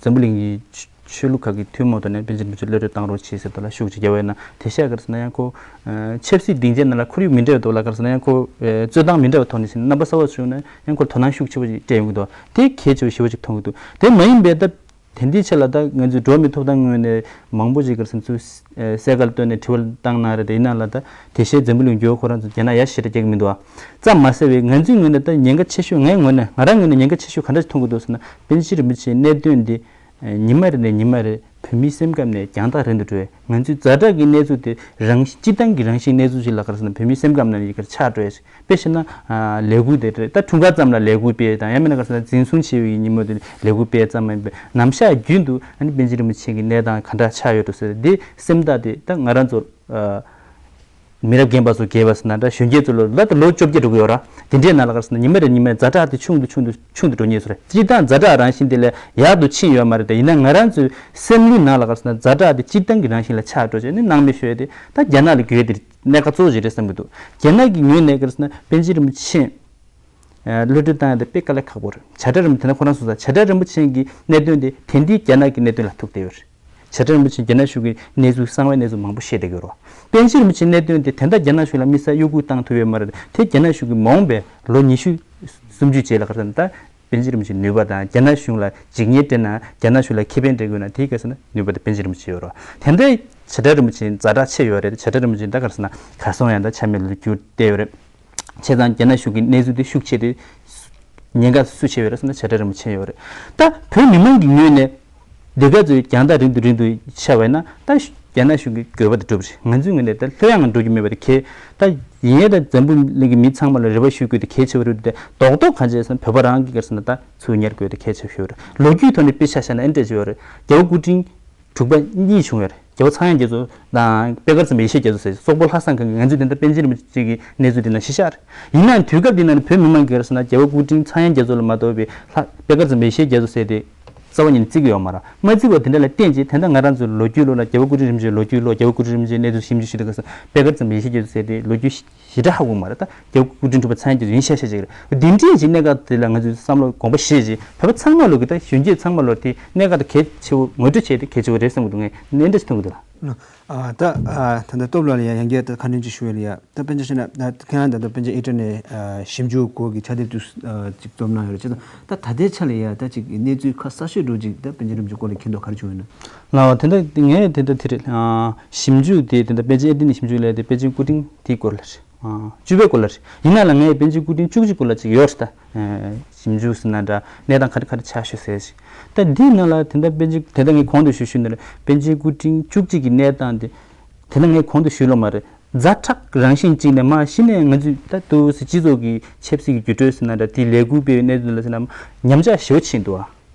འཛམ་བུ་གླིང་གི་ཆོས་ཆོས་ལུགས་ཁག་གི་ཐུན་མོང་ཐོག་ནས་པཎ་ཆེན་རིན་པོ་ཆེ་གློད་གྲོལ་བཏང་རོགས་བྱེད་ཟེར་དོ་ལ་ཤུགས་ཅིག་རྒྱབ་པ་ཡིན་ན་དེ་ཤ་ག་རེ་ཟེར་ན་ཡང་ཁོ། ཆབ་སྲིད་སྡིངས་ཆའི་ནང་ལ་ཁོར་ཡུག་མི་འདྲ་བ་འདུག་ལ་ག་རེ་ཟེར་ན་ཡང་ཁོ། རྩོད་སྟངས་མི་འདྲ་བ་ཐོག་ནས་ཟེར་ན་རྣམ་པ་གསར་བ་བྱུང་ན་ཡང་ཁོར་དོ་སྣང་ཤུགས་ཆེ་བོ་ཞིག་སྤྲད་ཡོང་གི་འདུག་དེ་གལ་ཆེ་བོ་ཞེ་བོ་ཞིག་མཐོང་གི་འདུག་དེ་མ་ཡིན་པའི་ད། དེ་འདྲའི་ཆ་ལ་ད་ང་ཚོའི་འགྲོ་བ་མིའི་ཐོབ་ཐང་ངོས་ནས་མང་པོ་ཞིག་ག་རེ་ཟེར་ན་ཚུར་གསལ་ཁ་ལ་བཏོན་ནས་དྲི་བ་བཏང་གནང་རེད། དེ་ཡིན་ན་ལ་ད་དེ་བཞིན་འཛམ་བུ་གླིང་རྒྱལ་ཁབ་ཁོ་རང་ཚོ་རྒྱ་ནག་ཡ་ཞེ་དྲག་རྒྱག་གི་མི་འདུག་ཨ། ཙམ་མ་ཟད་པའི་ང་ཚོའི་ངོས་ནས་ད་ཉེན་ཁ་ཆེ་ཤོས་ངའི་ངོས་ནས་ང་རང་ངོས་ནས་ཉེན་ཁ་ཆེ་ཤོས་ག་འདྲ་ཞིག་མཐོང་གི་འདུག་ཟེར་ན་པཎ་ཆེན་རིན་པོ་ཆེའི་གནད་དོན་འདི་ཉི་མ་རེ་ནས་ཉི་མ་རེ་བོད་མིའི་སེམས་ཁམས་ནས་རྒྱང་ཐག་རིང་དུ་འགྲོ་བའི་ང་ཚོའི་ཛ་དྲག་གི་གནས་ཚུལ་དེ་རང་སྤྱིར་བཏང་གི་རང་བཞིན་གནས་ཚུལ་ཞིག་ལ་ག་རེ་ཟེར་ན་བོད་མིའི་སེམས་ཁམས་ནང་ཡི་གེར་ཆགས་འགྲོ་ཡ་ཞིག་དཔེ་བཞག་ན། ལས་འགུལ་དེ་རེད། ད་འཁྲུངས་སྐར་ཙམ་ལ་ལས་འགུལ་སྤེལ་དང་ཡང་མིན་ན་ག་རེ་ཟེར་ན་འཛིན་བཟུང་བྱས་པའི་ཉིན་མོ་དེ་ལས་འགུལ་སྤེལ་ཙམ་མ་ཡིན་པའི་ནམ་ཞག་རྒྱུན་དུ་ཨ་ནི་པཎ་ཆེན་རིན་པོ་ཆེ་གི་གནས་སྟངས་ག་འདྲ་ཆགས་ཡོད་འགྲོ་ཟེར་དེ་སེམས་ཐག་དེ་ད་ང་རང་ཚོ། མི་རབས་རྒན་པ་ཚོ་རྒས་པ་ཟེར་ན་འདྲ་གཞོན་སྐྱེས་ཚོ་ལ་ད་ལོ་བཅོ་བརྒྱད་འགྲོ་གི་ཡོད་ར། དེ་འདྲའི་ནང་ལ་ག་རེ་ཟེར་ན་ཉི་མ་རེ་ཉི་མ་རེ་ཛ་དྲག་དེ་ཆུང་དུ་ཆུང་དུ་ཆུང་དུ་འགྲོ་ངེས་སུ་རེད། སྤྱིར་བཏང་ཛ་དྲག་རང་བཞིན་དེ་ལས་ཡག་ཏུ་ཕྱིན་ཡོད་མ་རེད་དེ། ཡིན་ན་ང་རང་ཚོའི་སེམས་ལུས་ནང་ལ་ག་རེ་ཟེར་ན་ཛ་དྲག་དེ་སྤྱིར་བཏང་གི་རང་བཞིན་ལ་ཆགས་འགྲོ་བྱས་ནས་སྣང་མེད་ཤོར་ཡ་དེ་ད་རྒྱ་ནག་ལ་དགོས་དེ་གནད་འགག་གཙོ་བོ་ཞིག་རེད་བསམ་གྱི་འདུག་རྒྱ་ནག་གི་ངོས་ནས་ག་རེ་ཟེར་ན་པཎ་ཆེན་རིན་པོ་ཆེ། གློད་གྲོལ་བཏང་ཡ་དེ་དཔེ་དཀའ་ལས་ཁག་པོ་རེད། བྱ་བྲལ་རིན་པོ་དེ་ན་ཁོ་རང་གསུངས་ས་བྱ་བྲལ་རིན་པོ་ཆེ་གི་གནད་དོན་དེ་དེང་དུས་རྒྱ་ནག་གི་གནད་དོན་ལ་ཐུག་བསྡད་ཡོད་རེད། བྱ་བྲལ་རིན་པོ་ཆེ་རྒྱ་ནག་གཞུང་གི་གནས་ཚུལ་གསང་བའི་གནས་ཚུལ་མང་པོ་བཤད་བསྡད་ཀྱི་ཡོད་རེད། པཎ་ཆེན་རིན་པོ་ཆེའི་གནད་དོན་དེ་ད་ལྟ་རྒྱ་ནག་གཞུང་ལ་དམིགས་བསལ་གཡོ་འགུལ་བཏང་ཐུབ་ཡོད་མ་རེད། དེ་རྒྱ་ནག་གཞུང་གི་མ་འོངས་པའི་ལོ་ཉི་ཤུ་སུམ་ཅུ་རྗེས་ལ་ག་རེ་ཟེར་ན་ད་པཎ་ཆེན་རིན་པོ་ཆེའི་ནུས་པ་དང་རྒྱ་ནག་གཞུང་ལ་འཇིགས་ཉེན་སྤྲད་ན་རྒྱ་ནག་གཞུང་ལ་ཁེ་ཕན་སྤྲད་དགོས་ན་དེའི་ག་རེ་ཟེར་ན་ནུས་པ་དེ་པཎ་ཆེན་རིན་པོ་ཆེ་ཡོད་རེད། དེ་འདྲའི་བྱ་བྲལ་རིན་པོ་ཆེ་ཛ་དྲག་ཆེ་ཡོད་རེད། བྱ་བྲལ་རིན་པོ་ཆེ་ད་ག་རེ་ཟེར་ན་གར་སོང་ཡང་ད་ཆ་མེད་ལ་འགྱུར་བསྡད་ཡོད་རེད། བྱས་ཙང་རྒྱ་ནག་གཞུང་གི་གནས་ཚུལ་དེ་ཤུགས་ཆེ་སྟེ། ཉེན་ཁ་སུ་ཆེ་བ་རེད་ཟེར་ན་བྱ་བྲལ་རིན་པོ་ཆེ་ཡོད་རེད། ད་བོད་མི་མང་གི་ངོས་ནས་འདི་ག་ཚོད་རྒྱང་ཐག་རིང་དུ་རིང་དུ་ཆ་བས་ན་ད་རྒྱ་ནག་གཞུང་གི་དགོས་པ་དེ་འགྲུབ་རེད། ང་ཚོའི་ངོས་ནས་ད་ལྷོད་ཡངས་འགྲོ་རྒྱུ་མེད་པ་དེ་གལ། ད་ཡིན་ཡང་ད་འཛམ་བུ་གླིང་གི་མི་ཚང་མ་ལ་རེ་བ་ཞུ་དགོས་དེ་གལ་ཆེ་བ་རེད་དེ། རྡོག་རྡོག་གང་བྱས་ཟེར་ན་བོད་པ་རང་གི་ག་རེ་ཟེར་ན་ད་ཚུར་ཉར་དགོས་དེ་གལ་ཆེ་བ་ཞིག་རེད། ལོ་རྒྱུས་ཐོག་ནས་དཔེ་ཆ་བཞག་ན་ཨེ་འདྲ་ཞིག་ཡོད་རེད། རྒྱལ་བ་སྐུ་ཕྲེང་དྲུག་པ་གཉིས་བྱུང་ཡོད་རེད། རྒྱལ་བ་ཚངས་དབྱངས་རྒྱ་མཚོ་དང་དཔལ་མགར་འཛམ་བུ་ཡེ་ཤེས་རྒྱ་མཚོ་ཟེར་སོག་པོ་ལྷ་བཟང་ཁང་གི་ང་ཚོས་དེ་འདྲ་པཎ་ཆེན་རིན་པོ་ཆེ་གི་གནས་ཚུལ་དེ་ནང་ཞིབ་ཆ་རེད། ཡིན་ནའང་དུས་སྐབས་དེ་ནང་ནས་བོད་མི་མང་གིས་ག་རེ་ཟེར་ན་རྒྱལ་བ་སྐུ་ཕྲེང་ཚངས་དབྱངས་རྒྱ་མཚོ་ལ་མ་གཏོགས་པའི་ལྷ་དཔལ་མགར་འཛམ་བུ་ཡེ་ཤེས་རྒྱ་མཚོ་ཟེར་དེ་རྩ་བ་ཉིད་ནས་བརྩི་གི་ཡོད་མ་རེད། མ་བརྩི་བ་དེ་འདྲ་ལ་བརྟེན་བྱས་ད་ལྟ་ང་རང་ཚོའི་ལོ་རྒྱུས་ཀློག་ན་རྒྱལ་བ་སྐུ་ཕྲེང་རིན་པོ་ཆེའི་ལོ་རྒྱུས་ཀློག་རྒྱལ་བ་སྐུ་ཕྲེང་རིན་པོ་ཆེའི་གནས་ཚུལ་ཞིབ་འཇུག་ཞུ་དུས་ག་རེ་ཟེར་ན་དཔལ་མགར་འཛམ་བུ་ཡེ་ཤེས་རྒྱ་མཚོ་ཟེར་དེ་ལོ་རྒྱུས་ཞེ་དྲག་ཧ་གོ་གི་མ་རེད། ད་རྒྱལ་བ་སྐུ་ཕྲེང་དྲུག་པ་ཚངས་དབྱངས་རྒྱ་མཚོ་ཡིན་ཤག་ཤག་ཅིག་རེད། འདི་འདྲའི་ཅིག་གནད་འགག་དེ་ལ་ང་ཚོས་བསམ་བློ་དགོངས་པ་བཞེས་རྗེས་བོད་པ་ཚང་མ་ལོག་གི་ད་གཞོན་སྐྱེས་ཚང་མ་ལོག་དེ་གནད་འགག་དེ་གལ་ཆེ་བོ་ངོ་སྤྲོད་བྱས་ཏེ་གལ་ཆེ་བོ་རེད་བསམ་གི་འདུག་ངས་ནན་ཏན་ཞིག་མཐོང་གི་འདུག་ལ། ཨ་ད་ཨ་ད་ལྟ་སྟོབས་ལགས་ལ་ཡང་ཡང་བསྐྱར་ད་ཁ་སྣོན་ཅིག་ཞུ་ཡ་ལ་ཡ། ད་དཔེ་ཆ་བཤད་ན་ད་ཁྱེད་རང་ད་ལྟ་དཔེ་ཆ་ཨིན་ཊར་ནེཊ་ཞིབ་འཇུག་སྐོར་གྱི་ཕྱག་དེབ་དུ་ཅིག་རྩོམ་གནང་ཡོད་རེད། བྱས་ཙང་ད་ད་ལྟའི་ཆ་ལ་ཡ་ད་ཅིག་གནས་ཚུལ་ཁ་གསལ་ཤོས་འདྲ་ཅིག་ད་དཔེ་ཆ་རིན་པོ་ཆེའི་སྐོར་ལ་མཁྱེན་རྟོགས་ག་རེ་བྱུང་ཡོད་ན། ལགས་ད་ལྟ་ངས་དེ་ལྟ་དེ་རེད། ཞིབ་འཇུག་དེ་དེ་ལྟ་དཔེ་ཆ་ཨིན་ཊར་ནེཊ་ཞིབ་འཇུག་ལས་དེ་དཔེ་ཆའི་སྐུ་ཕྲེང་དེའི་སྐོར་ལ་རེད། བཅུ་པའི་སྐོར་ལ་རེད། ཡིན་ན་ལ་ངས་དཔེ་ཆའི་སྐུ་ཕྲེང་བཅུ་གཅིག་སྐོར་ལ་ཅིག་ཡོད་རེད་ད། ཞིབ་འཇུག་ཟེར་ན་འདྲ་གནས་སྟངས་ག་རེ་ག་རེ་ཆགས་ཤོག་ཟེར་ཞིག་ད་འདི་ནང་ལ་དེ་འདྲ་དཔེ་ཆ་དེ་འདྲ་ངས་གོང་དུ་ཞུས་ཞུས་ནི་རེད། དཔེ་ཆའི་སྐུ་ཕྲེང་བཅུ་གཅིག་གི་གནས་སྟངས་དེ། དེ་འདྲ་ངས་གོང་དུ་ཞུས་ལོ་མ་རེད། ཛ་དྲག་རང་བཞིན་གཅིག་ནས་མར་གཞི་ནས་ང་ཚོས་ད་དུ་སྤྱི་ཚོགས་ཀྱི་ཆབ་སྲིད་ཀྱི་འགྱུར་འགྲོས་ཟེར་ན་འདྲ་དེ་ལས་འགུལ་སྤེལ་བའི་གནས་ཚུལ་ལ་ཟེར་ན་ཉམས་ཆག་ཞེ་པོ་ཕྱིན་འདུག་ཨ།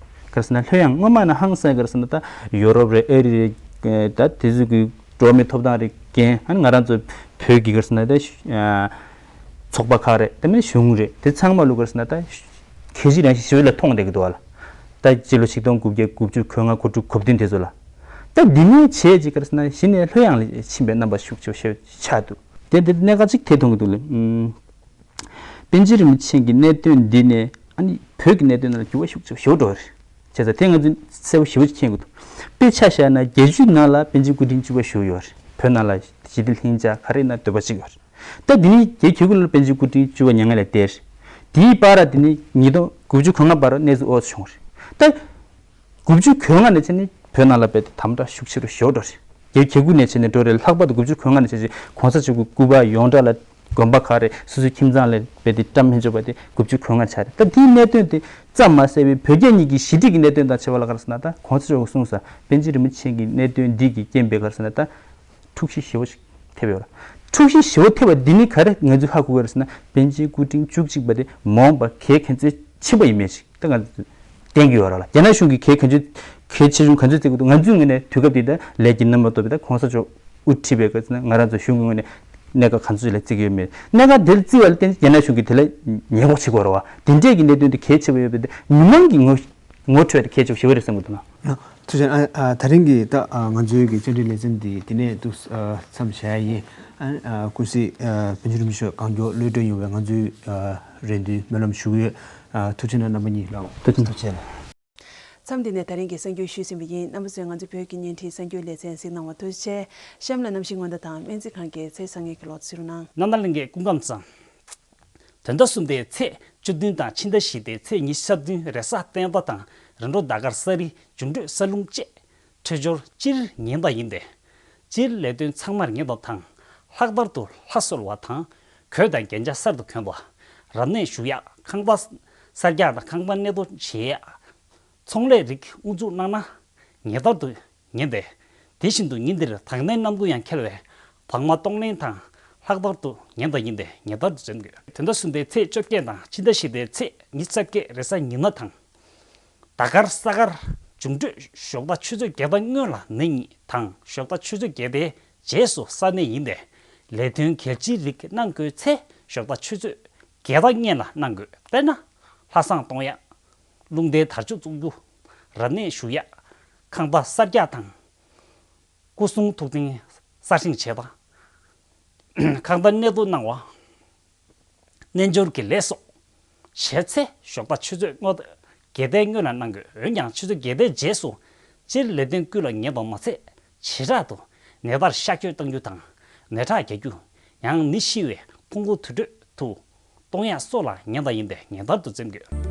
ག་རེ་ཟེར་ན་ལྷོད་ཡངས་སྔོན་མ་ནས་ཧང་སང་ག་རེ་ཟེར་ན་ད་ཡོ་རོབ་རེད་ཨ་རི་རེད། ད་དེ་ཚོ་གི་འགྲོ་བ་མིའི་ཐོབ་ཐང་རེད་འགན་ཨ་ནི་ང་རང་ཚོ་བོད་ཀྱི་ག་རེ་ཟེར་ན་ད་ཚོགས་པ་ཁག་རེད་དེ་མིན་གཞུང་རེད་དེ་ཚང་མ་ལོ་ག་རེ་ཟེར་ན་ད་གལ་ཆེ་རང་བཞིན་ཞེ་པོ་ལ་མཐོང་བསྡད་ཀྱི་འདུག་ཨ་ལ། ད་སྤྱི་ལོ་ཆིག་སྟོང་དགུ་བརྒྱ་དགུ་བཅུ་གོ་ལྔ་གོ་དྲུག་གོ་བདུན་དེ་ཚོ་ལ། ད་འདི་ནས་བྱས་ཅིག་ག་རེ་ཟེར་ན་གཞི་ནས་ལྷོད་ཡངས་ལ་ཕྱིན་པའི་རྣམ་པ་ཤུགས་ཆེ་ཤོས་ཆགས་འདུག་དེ་འདི་གནད་འགག་ཅིག་དེ་མཐོང་གི་འདུག་ལ། ཨུམ། པཎ་ཆེན་རིན་པོ་ཆེ་གི་གནད་དོན་འདི་ནས་ཨ་ནི་བོད་ཀྱི་གནད་དོན་ནང་ལ་འགྱུར་བ་ཤུགས་ཆེ་ཤོས་འགྲོ་བ་རེད། བྱས་ཙང་དེ་ང་ཚོས་གསལ་པོ་ཞེ་པོ་ཅིག་མཁྱེན་དགོས་འདུག་དཔེ་ཆ་བཞག་ན་བརྒྱད་ཅུ་ནང་ལ་པཎ་ཆེན་སྐུ་ཕྲེང་བཅུ་པ་བཞུགས་ཡོད་རེད། བོད་ནང་ལ་ཞི་བདེ་ལྷིང་འཇགས་ག་རེ་ཡིན་ན་འདོད་པ་ཅིག་ཡོད་རེད། ད་འདི་ནི་རྒྱལ་བོད་ཀྱི་ལོ་པཎ་ཆེན་སྐུ་ཕྲེང་བཅུ་པ་མྱ་ངན་ལས་འདས་རེད། དེའི་བར་དེ་ནི་ཉིས་སྟོང་དགུ་བཅུ་གོ་ལྔ་བར་གནས་ཚུལ་ཨོ་ཙམ་བྱུང་རེད། ད་དགུ་བཅུ་གོ་ལྔ་ནས་བྱས་ནས་བོད་ནང་ལ་རྦད་དེ་དམ་དྲག་ཤུགས་ཆེ་རུ་ཞེ་པོ་འགྲོ་རེད། རྒྱལ་བོད་ཀྱི་ལོ་ནས་བྱས་ནས་འགྲོ་རེད། ལྷག་པར་དུ་དགུ་བཅུ་གོ་ལྔ་ནས་བྱས་རྗེས་གོང་ས་མཆོག་གི་སྐུ་པར་ཡོངས་གྲགས་ལ་དགོན་པ་ཁག་རེད། སོ་སོའི་ཁྱིམ་ཚང་ལ་རྦད་དེ་བཀྲམ་མི་ཆོག་པ་དེ་དགུ་བཅུ་གོ་ལྔ་ཆགས་རེད། ད་དེའི་གནད་དོན་དེ་ཙམ་མ་ཟད་པའི་བོད་རྒྱ་གཉིས་ཀྱི་ཞི་འགྲིག་གི་གནད་དོན་དང་བྱས་པ་ལ་ག་རེ་ཟེར་ན་ད་གོང་ས་མཆོག་གིས་གསུངས་ས་པཎ་ཆེན་རིན་པོ་ཆེ་གི་གནད་དོན་འདི་གི་རྐྱེན་པས་ག་རེ་ཟེར་ན་ད། འཁྲུག་གཞི་ཞེ་པོ་ཞིག་ཐེབས་ཡོད་རེད། འཁྲུག་གཞི་ཞེ་པོ་ཐེབས་པ་འདི་ནི་ག་རེ་ང་ཚོས་ཧ་གོ་དགོས་རེད་ཟེར་ན་པཎ་ཆེན་སྐུ་ཕྲེང་བཅུ་གཅིག་པ་དེ་མ་འོངས་པར་གལ་ཁྱད་མཚར་ ཕྱིན་པ་ཡིན་མིན་ཞིག་ད་ང་བསྟན་གྱི་ཡོད་རེད་ལ། རྒྱ་ནག་གཞུང་གིས་གལ་གང་ཆེ་གལ་ཆེ་ཆུང་ག་ཚོད་བརྩི་གི་འདུག་ང་ཚོའི་ངོས་ནས་དུས་སྐབས་འདི་ལ་ལས་ཀྱི་རྣམ་པ་ཐོབ་པའི་ད་གོང་ས་མཆོག་དབུ་ཁྲིད་པའི་སྐབས་སུ་ང་རང་ཚོ་གཞུང་གི་ངོས་ནས་གནད་འགག་གང་ཚོད་ལ་བརྩི་གི་ཡོད་མེད། གནད་འགག་དེ་ལ་བརྩི་བ་ལ་བརྟེན་རྒྱ་ནག་གཞུང་གིས་དེ་ལ་ཉེས་འགོག་བྱེད་དགོས་རེད་བ། དེ་འདྲས་ཀྱི་གནད་དོན་དེ་གལ་ཆེ་བ་ཡོད་པས་མི་མང་གི་ངོ་ངོ་འཕྲོད་དེ་གལ་ཆེ་བ་ཞེ་པོ་རེད་བསམ་གྱི་འདུག་ན། ཐུགས་རྗེ་ཆེ། ཨ་ཨ་ད་རིང་གི་ད་ཨ་ང་ཚོའི་གི་བཅར་འདྲི་ལེ་ཚན་འདི་འདི་ནས་འདུག་ཨ་མཚམས་བཞག་ཡ་ཡིན། ཨ་ཨ་ཀུན་གཟིགས་ཨ་བོད་མི་རིན་པོ་ཆེ་གང་མགྱོགས་གློད་གྲོལ་ཡོང་བའི་ང་ཚོའི་ཨ་རེ་འདུན་སྨོན་ལམ་ཞུ་གི་ཡོད། ཨ་ཐུགས་རྗེ་གནང་རྣམ་པ་གཉིས་ལགས། ཐུགས་རྗེ་གནང་། ཐུགས་རྗེ་གནང་། མཚམས་འདི་ནས་ད་རིང་གི་གསར་འགྱུར་ཞུས་ཟིན་པ་ཡིན། རྣམ་པ་ཚོས་ང་ཚོ་བོད་ཀྱི་བརྙན་འཕྲིན་གསར་འགྱུར་ལེ་ཚན་གཟིགས་གནང་བར་ཐུགས་རྗེ་ཆེ། གཤམ་ལ་གནམ་གཤིས་སྔོན་བརྡ་དང་སྨན་རྩིས་ཁང་གི་ཚེས་གཉིས་ཀྱི་གློག་བརྙན་གཟིགས་རོགས་གནང་། རྣམ་པ་ལྷན་རྒྱས་སྐུ་ཁམས་བཟང་། དོན་ཟླ་གསུམ་པའི་ཚེས་བཅུ་བདུན་དང་ཕྱི་ཟླ་བཞི་པའི་ཚེས་ཉི་ཤུ་རྩ་བདུན་རེས་གཟའ་སྤེན་པ་དང་རིམ་གྲོ་ཟླ་སྐར་ས་རི་འབྱུང་འཕྲོད་ས་རླུང་བཅས་འཕྲོད་སྦྱོར་སྤྱིར་ཉིན་ལྟར་ཡིན་ཏེ། སྤྱིར་ལས་དོན་ཚང་མར་ཉིན་ལྟར་དང་ལྷག་པར་དུ་ལྷ་གསོལ་བ་དང་གོས་དང་རྒྱན་ཆ་གསར་དུ་གྱོན་པ། རབ་གནས་ཞུ་ཡག་ཁང་པ་གསར་རྒྱག་དང་ཁང་པ་གནས་སྡོད་བྱེད་ཡག་ཚོང་ལས་རིགས་དབུ་འཛུགས་གནང་ན་ཉིན་ལྟར་དུ་ཉིན་ཏེ། དེ་བཞིན་དུ་ཉིན་འདིར་དང་ལེན་གནང་འདུག་ཡང་འཁེལ་བའི་བག་མ་གཏོང་ལེན་དང་ལྷག་པར་དུ་ཉིན་དང་ཉིན་ཏེ་ཉིན་ལྟར་དུ་འཛོམས་དགོས། དོན་ཟླ་གསུམ་པའི་ཚེས་བཅོ་བརྒྱད་དང་ཕྱི་ཟླ་བཞི་པའི་ཚེས་ཉི་ཤུ་རྩ་བརྒྱད་རེས་གཟའ་ཉི་མ་དང་། ཟླ་སྐར་ས་དཀར་འབྱུང་འཕྲོད་ཞོགས་ཟླ་ཆུ་ཚོད་བརྒྱད་པ་སྔོན་ལ་ནད་གཉིས་དང་ཞོགས་ཟླ་ཆུ་ཚོད་བརྒྱད་པའི་རྗེས་སུ་གསར་གནས་ཡིན་ཏེ། ལས་དོན་གལ་ཆེའི་རིགས་གནང་དགོས་ཚེ་ཞོགས་ཟླ་ཆུ་ཚོད་བརྒྱད་པ་སྔོན་ལ་གནང་དགོས། དཔེར་ན། ལྷ་བསང་གཏོང་ཡག་རླུང་རྟའི་དར་ལྕོག་བཙུགས་རྒྱུ། རབ་གནས་ཞུ་ཡག་ཁང་པ་གསར་རྒྱག་དང་། སྐུ་གསུང་ཐུགས་རྟེན་གསར་བཞེངས་བྱེད་པ། ཁང་པ་གནས་སྡོད་གནང་བ། རྣལ་འབྱོར་གྱི་ལས་སོགས་བྱས་ཚེ་ཞོགས་པ་ཆུ་ཚོད་སྔོན་བརྒྱད་པའི་སྔོན་ལ་གནང་དགོས། འོན་ཀྱང་ཆུ་ཚོད་བརྒྱད་པའི་རྗེས་སུ་སྤྱིར་ལས་དོན་ཀུན་ལ་ཉན་པ་མ་ཚད་བྱེ་བྲག་ཏུ་ནད་པར་གཤག་བཅོས་གཏང་རྒྱུ་དང་ནད་ཁྲག་རྒྱག་རྒྱུ། ཡང་ནད་ཤི་བའི་ཕུང་པོ་དུར་ཁྲོད་དུ་གཏོང་ཡག་སོགས་ལ་ཉིན་ལྟར་ཡིན་ཏེ་ཉིན་ལྟར་དུ་འཛོམས་དགོས།